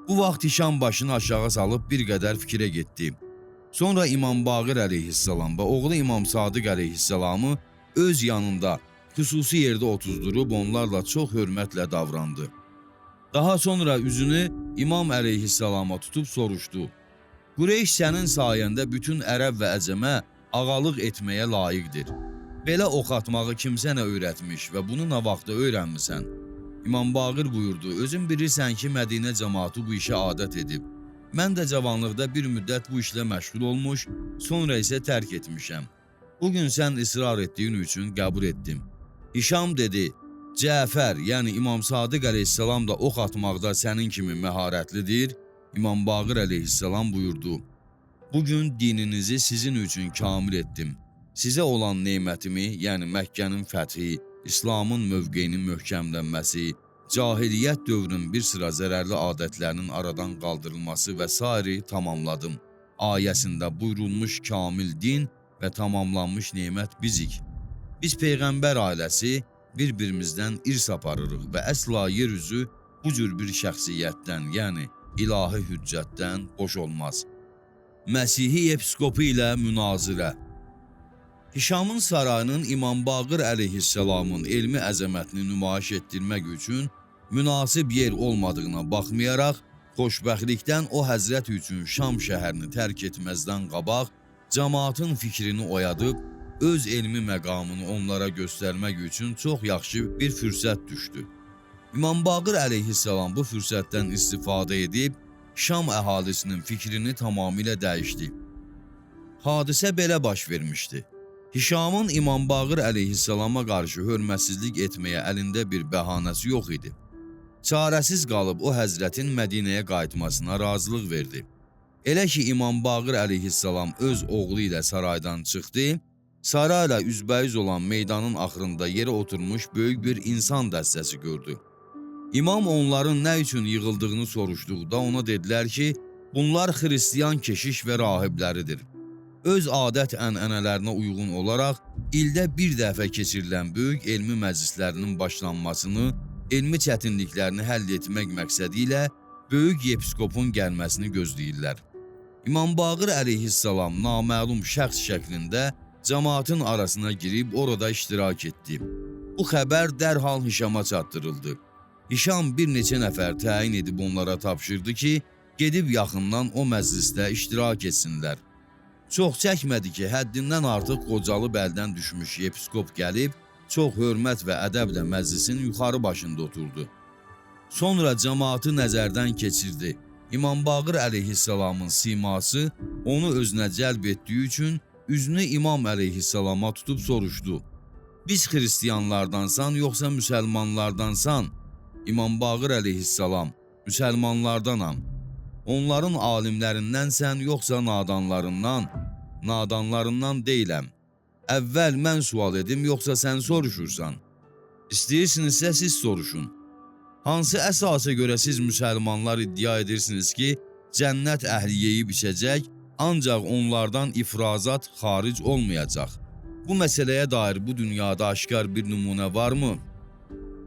Bu vaxt Hişam başını aşağı salıb bir qədər fikrə getdi. Sonra İmam Baqır əleyhissalam və oğlu İmam Sadıq əleyhissalamı öz yanında xüsusi yerdə otuzdurub onlarla çox hörmətlə davrandı. Daha sonra üzünü İmam əleyhissalama tutub soruşdu: "Qureyş sənin sayəndə bütün ərəb və əcəmə ağalıq etməyə layiqdir. Belə ox atmağı kim sənə öyrətmiş və bunu nə vaxtda öyrənmisən?" İmam Baqir buyurdu: "Özün bilirsən ki, Mədinə cəmaatı bu işə adət edib. Mən də cavanlıqda bir müddət bu işlə məşğul olmuş, sonra isə tərk etmişəm. Bugün sən israr etdiyin üçün qəbul etdim. Hişam dedi, Cəfər, yəni İmam Sadiq əleyhissalam da ox atmaqda sənin kimi məharətlidir. İmam Baqir əleyhissalam buyurdu, bugün dininizi sizin üçün kamil etdim. Sizə olan nemətimi, yəni Məkkənin fəthi, İslamın mövqeyinin möhkəmlənməsi, cahiliyyət dövrünün bir sıra zərərli adətlərinin aradan qaldırılması və sairi tamamladım. Ayəsində buyurulmuş kamil din və tamamlanmış nemət bizik. Biz Peyğəmbər ailəsi bir-birimizdən irs aparırıq və əsla yer üzü bu cür bir şəxsiyyətdən, yəni ilahi hüccətdən boş olmaz. Məsihi yepiskopu ilə münazirə. Hişamın sarayının İmam Baqir əleyhissalamın elmi əzəmətini nümayiş etdirmək üçün münasib yer olmadığına baxmayaraq, xoşbəxtlikdən o həzrət üçün Şam şəhərini tərk etməzdən qabaq cəmaatın fikrini oyadıb, öz elmi məqamını onlara göstərmək üçün çox yaxşı bir fürsət düşdü. İmam Baqir əleyhissalam bu fürsətdən istifadə edib, Şam əhalisinin fikrini tamamilə dəyişdi. Hadisə belə baş vermişdi. Hişamın İmam Baqir əleyhissalama qarşı hörmətsizlik etməyə əlində bir bəhanəsi yox idi. Çarəsiz qalıb o həzrətin Mədinəyə qayıtmasına razılıq verdi. Elə ki İmam Baqir əleyhissalam öz oğlu ilə saraydan çıxdı, sarayla üzbəüz olan meydanın axırında yerə oturmuş böyük bir insan dəstəsi gördü. İmam onların nə üçün yığıldığını soruşduqda ona dedilər ki, bunlar xristiyan keşiş və rahibləridir. Öz adət ənənələrinə uyğun olaraq ildə bir dəfə keçirilən böyük elmi məclislərinin başlanmasını, elmi çətinliklərini həll etmək məqsədi ilə böyük yepiskopun gəlməsini gözləyirlər. İmam Baqir əleyhissalam naməlum şəxs şəklində cəmaatın arasına girib orada iştirak etdi. Bu xəbər dərhal Hişama çatdırıldı. Hişam bir neçə nəfər təyin edib onlara tapşırdı ki, gedib yaxından o məclisdə iştirak etsinlər. Çox çəkmədi ki, həddindən artıq qocalıb əldən düşmüş yepiskop gəlib, çox hörmət və ədəblə məclisin yuxarı başında oturdu. Sonra cəmaatı nəzərdən keçirdi. İmam Baqir əleyhissalamın siması onu özünə cəlb etdiyi üçün üzünü İmam əleyhissalama tutub soruşdu. Biz xristiyanlardansan yoxsa müsəlmanlardansan? İmam Baqir əleyhissalam, müsəlmanlardanam. Onların alimlərindənsən yoxsa nadanlarından? Nadanlarından deyiləm. Əvvəl mən sual edim yoxsa sən soruşursan? İstəyirsinizsə siz soruşun. Hansı əsasa görə siz müsəlmanlar iddia edirsiniz ki, cənnət əhli yeyib içəcək, ancaq onlardan ifrazat xaric olmayacaq? Bu məsələyə dair bu dünyada aşkar bir nümunə varmı?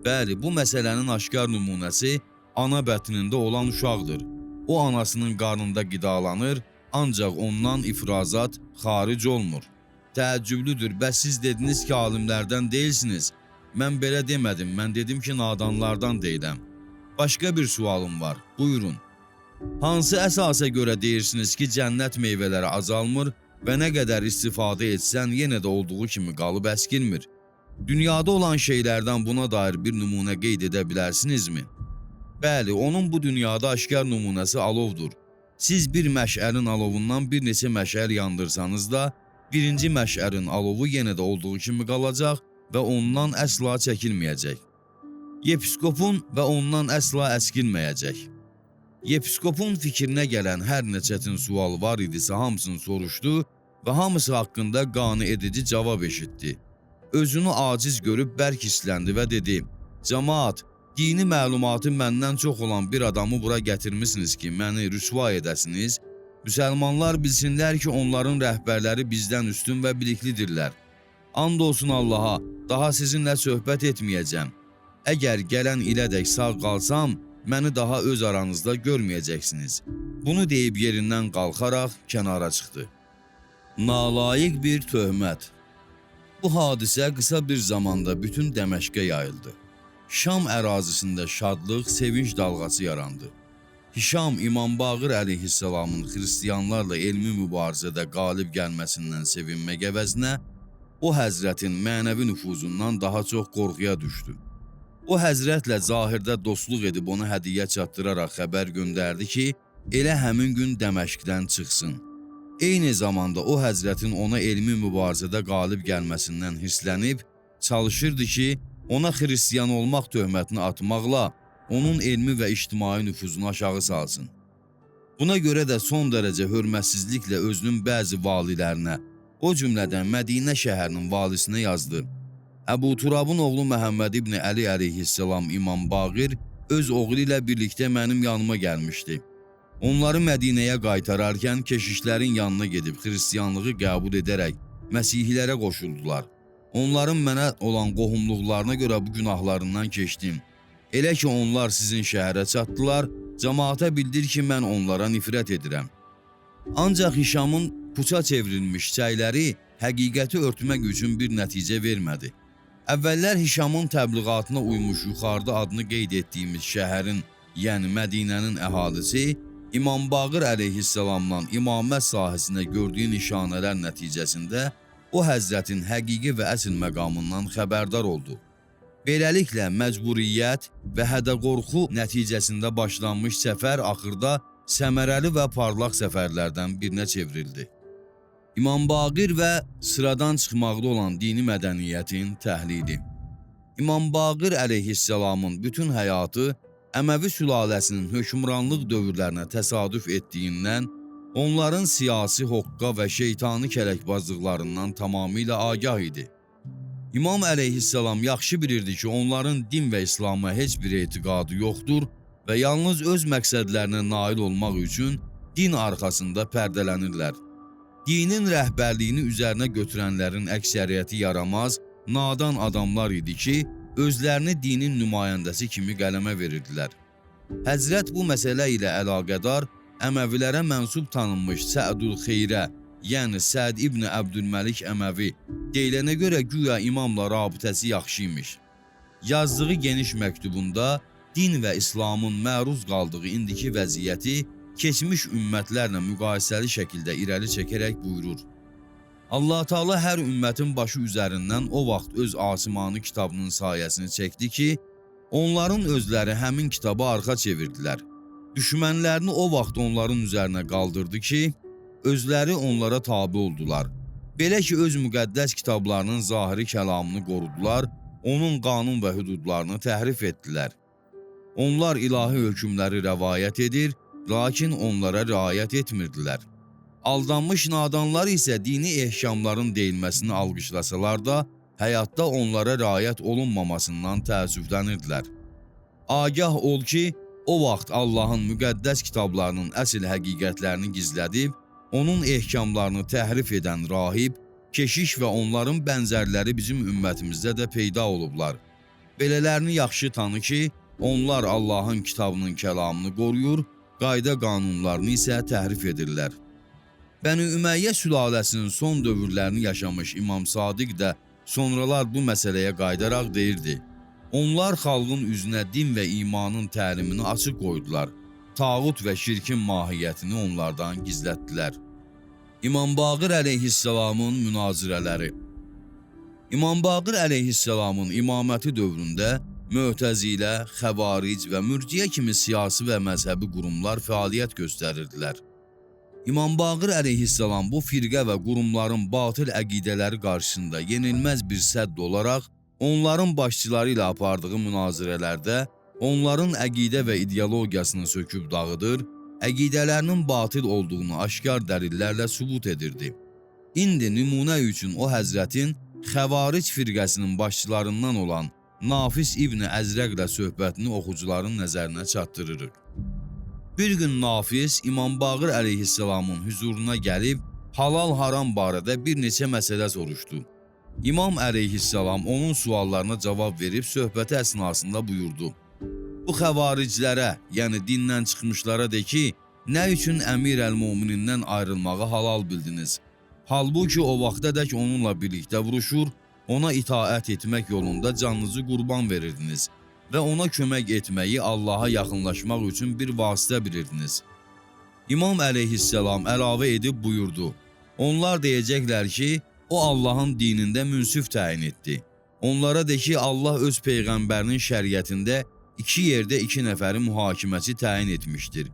Bəli, bu məsələnin aşkar nümunəsi ana bətnində olan uşaqdır. O anasının qarnında qidalanır, ancaq ondan ifrazat xaric olmur. Təəccüblüdür, bəs siz dediniz ki, alimlərdən deyilsiniz. Mən belə demədim, mən dedim ki, nadanlardan deyiləm. Başqa bir sualım var, buyurun. Hansı əsasa görə deyirsiniz ki, cənnət meyvələri azalmır və nə qədər istifadə etsən yenə də olduğu kimi qalıb əskilmir? Dünyada olan şeylərdən buna dair bir nümunə qeyd edə bilərsinizmi? Bəli, onun bu dünyada aşkar nümunəsi alovdur. Siz bir məşəlin alovundan bir neçə məşəl yandırsanız da, birinci məşəlin alovu yenə də olduğu kimi qalacaq və ondan əsla çəkilməyəcək. Yepiskopun və ondan əsla əskilməyəcək. Yepiskopun fikrinə gələn hər nə çətin sual var idisə hamısını soruşdu və hamısı haqqında qane edici cavab eşitdi. Özünü aciz görüb bərk hisləndi və dedi: "Cəmaat, dini məlumatı məndən çox olan bir adamı bura gətirmisiniz ki, məni rüsva edəsiniz. Müsəlmanlar bilsinlər ki, onların rəhbərləri bizdən üstün və biliklidirlər. And olsun Allaha, daha sizinlə söhbət etməyəcəm. Əgər gələn ilədək sağ qalsam, məni daha öz aranızda görməyəcəksiniz." Bunu deyib yerindən qalxaraq kənara çıxdı. Nalayiq bir töhmət. Bu hadisə qısa bir zamanda bütün Dəməşqə yayıldı. Şam ərazisində şadlıq, sevinç dalğası yarandı. Hişam İmam Baqir əleyhissalamın xristiyanlarla elmi mübarizədə qalib gəlməsindən sevinmək əvəzinə, o həzrətin mənəvi nüfuzundan daha çox qorxuya düşdü. O həzrətlə zahirdə dostluq edib ona hədiyyə çatdıraraq xəbər göndərdi ki, elə həmin gün Dəməşqdən çıxsın. Eyni zamanda o həzrətin ona elmi mübarizədə qalib gəlməsindən hirslənib, çalışırdı ki, ona xristiyan olmaq töhmətini atmaqla onun elmi və ictimai nüfuzunu aşağı salsın. Buna görə də son dərəcə hörmətsizliklə özünün bəzi valilərinə, o cümlədən Mədinə şəhərinin valisinə yazdı. Əbu Turabın oğlu Məhəmməd ibn Əli əleyhissalam İmam Baqir öz oğlu ilə birlikdə mənim yanıma gəlmişdi. Onları Mədinəyə qaytararkən keşişlərin yanına gedib xristianlığı qəbul edərək Məsihilərə qoşuldular. Onların mənə olan qohumluqlarına görə bu günahlarından keçdim. Elə ki onlar sizin şəhərə çatdılar, cəmaata bildir ki, mən onlara nifrət edirəm. Ancaq Hişamın puça çevrilmiş səyləri həqiqəti örtmək üçün bir nəticə vermədi. Əvvəllər Hişamın təbliğatına uymuş yuxarıda adını qeyd etdiyimiz şəhərin, yəni Mədinənin əhalisi İmam Baqir əleyhissalamdan imamət sahəsində gördüyü nişanələr nəticəsində o həzrətin həqiqi və əsl məqamından xəbərdar oldu. Beləliklə, məcburiyyət və hədə-qorxu nəticəsində başlanmış səfər axırda səmərəli və parlaq səfərlərdən birinə çevrildi. İmam Baqir və sıradan çıxmaqda olan dini mədəniyyətin təhlili. İmam Baqir əleyhissalamın bütün həyatı Əməvi sülaləsinin hökmranlıq dövrlərinə təsadüf etdiyindən onların siyasi hoqqa və şeytani kələkbazlıqlarından tamamilə agah idi. İmam əleyhissalam yaxşı bilirdi ki, onların din və İslama heç bir etiqadı yoxdur və yalnız öz məqsədlərinə nail olmaq üçün din arxasında pərdələnirlər. Dinin rəhbərliyini üzərinə götürənlərin əksəriyyəti yaramaz, nadan adamlar idi ki, özlərini dinin nümayəndəsi kimi qələmə verirdilər. Həzrət bu məsələ ilə əlaqədar Əməvilərə mənsub tanınmış Səədül Xeyrə, yəni Səd ibn Əbdülməlik Əməvi deyilənə görə güya imamla rabitəsi yaxşı imiş. Yazdığı geniş məktubunda din və İslamın məruz qaldığı indiki vəziyyəti keçmiş ümmətlərlə müqayisəli şəkildə irəli çəkərək buyurur. Allah Teala hər ümmətin başı üzərindən o vaxt öz asimanı kitabının sayəsini çəkdi ki, onların özləri həmin kitaba arxa çevirdilər. Düşmənlərini o vaxt onların üzərinə qaldırdı ki, özləri onlara tabi oldular. Belə ki, öz müqəddəs kitablarının zahiri kəlamını qorudular, onun qanun və hüdudlarını təhrif etdilər. Onlar ilahi hökmləri rəvayət edir, lakin onlara riayət etmirdilər. Aldanmış nadanlar isə dini ehkamların deyilməsini alqışlasalar da, həyatda onlara riayət olunmamasından təəssüflənirdilər. Agah ol ki, o vaxt Allahın müqəddəs kitablarının əsl həqiqətlərini gizlədib, onun ehkamlarını təhrif edən rahib, keşiş və onların bənzərləri bizim ümmətimizdə də peyda olublar. Belələrini yaxşı tanı ki, onlar Allahın kitabının kəlamını qoruyur, qayda qanunlarını isə təhrif edirlər. Bəni Üməyyə sülaləsinin son dövrlərini yaşamış İmam Sadiq də sonralar bu məsələyə qayıdaraq deyirdi. Onlar xalqın üzünə din və imanın təlimini açıq qoydular. Tağut və şirkin mahiyyətini onlardan gizlətdilər. İmam Baqir əleyhissalamın münazirələri. İmam Baqir əleyhissalamın imaməti dövründə Mötəzilə, Xəvaric və Mürciyə kimi siyasi və məzhəbi qurumlar fəaliyyət göstərirdilər. İmam Baqir əleyhissalam bu firqə və qurumların batıl əqidələri qarşısında yenilməz bir sədd olaraq onların başçıları ilə apardığı münazirələrdə onların əqidə və ideologiyasını söküb dağıdır, əqidələrinin batıl olduğunu aşkar dəlillərlə sübut edirdi. İndi nümunə üçün o həzrətin Xəvaric firqəsinin başçılarından olan Nafis İbn Əzrəqlə söhbətini oxucuların nəzərinə çatdırırıq. Bir gün Nafis İmam Baqir əleyhissalamın hüzuruna gəlib halal-haram barədə bir neçə məsələ soruşdu. İmam əleyhissalam onun suallarına cavab verib söhbəti əsnasında buyurdu. Bu xəvariclərə, yəni dindən çıxmışlara de ki, nə üçün Əmir əl-Müminindən ayrılmağı halal bildiniz? Halbuki o vaxtadək onunla birlikdə vuruşur, ona itaət etmək yolunda canınızı qurban verirdiniz və ona kömək etməyi Allaha yaxınlaşmaq üçün bir vasitə bilirdiniz. İmam əleyhissalam əlavə edib buyurdu. Onlar deyəcəklər ki, o Allahın dinində münsif təyin etdi. Onlara de ki, Allah öz peyğəmbərinin şəriətində iki yerdə iki nəfəri mühakiməçi təyin etmişdir.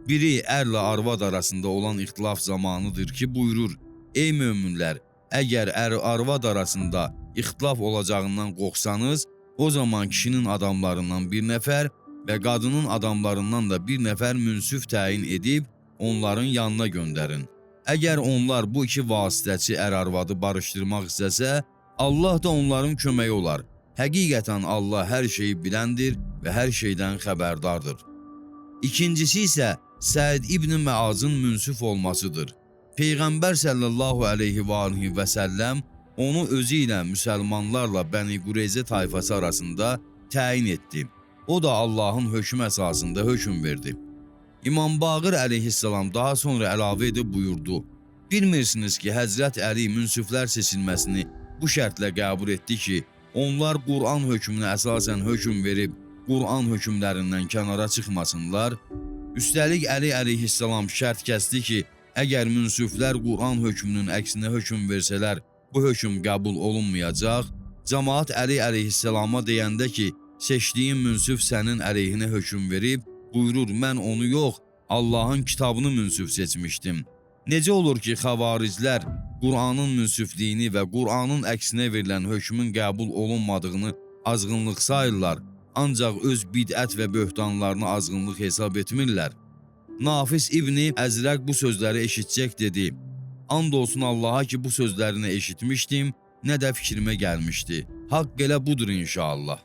Biri ərlə arvad arasında olan ixtilaf zamanıdır ki, buyurur: Ey möminlər, əgər ər-arvad arasında ixtilaf olacağından qorxsanız, o zaman kişinin adamlarından bir nəfər və qadının adamlarından da bir nəfər münsif təyin edib onların yanına göndərin. Əgər onlar bu iki vasitəçi ər-arvadı barışdırmaq istəsə, Allah da onların köməyi olar. Həqiqətən Allah hər şeyi biləndir və hər şeydən xəbərdardır. İkincisi isə Səid ibn Məazın münsif olmasıdır. Peyğəmbər sallallahu əleyhi və alihi və səlləm onu özü ilə müsəlmanlarla Bəni Qureyzə tayfası arasında təyin etdi. O da Allahın hökmü əsasında hökm verdi. İmam Baqir əleyhissalam daha sonra əlavə edib buyurdu: Bilmirsiniz ki, Həzrət Əli münsiflər seçilməsini bu şərtlə qəbul etdi ki, onlar Quran hökmünə əsasən hökm verib Quran hökmlərindən kənara çıxmasınlar. Üstəlik Əli əleyhissalam şərt kəsdi ki, əgər münsiflər Quran hökmünün əksinə hökm versələr, bu hökm qəbul olunmayacaq. Cəmaat Əli əleyhissalama deyəndə ki, seçdiyin münsif sənin əleyhinə hökm verib, buyurur, mən onu yox, Allahın kitabını münsif seçmişdim. Necə olur ki, xəvariclər Qur'anın münsifliyini və Qur'anın əksinə verilən hökmün qəbul olunmadığını azğınlıq sayırlar, ancaq öz bidət və böhtanlarını azğınlıq hesab etmirlər. Nafis İbni Əzrəq bu sözləri eşitcək dedi: And olsun Allaha ki, bu sözlərini eşitmişdim, nə də fikrimə gəlmişdi. Haqq elə budur inşallah.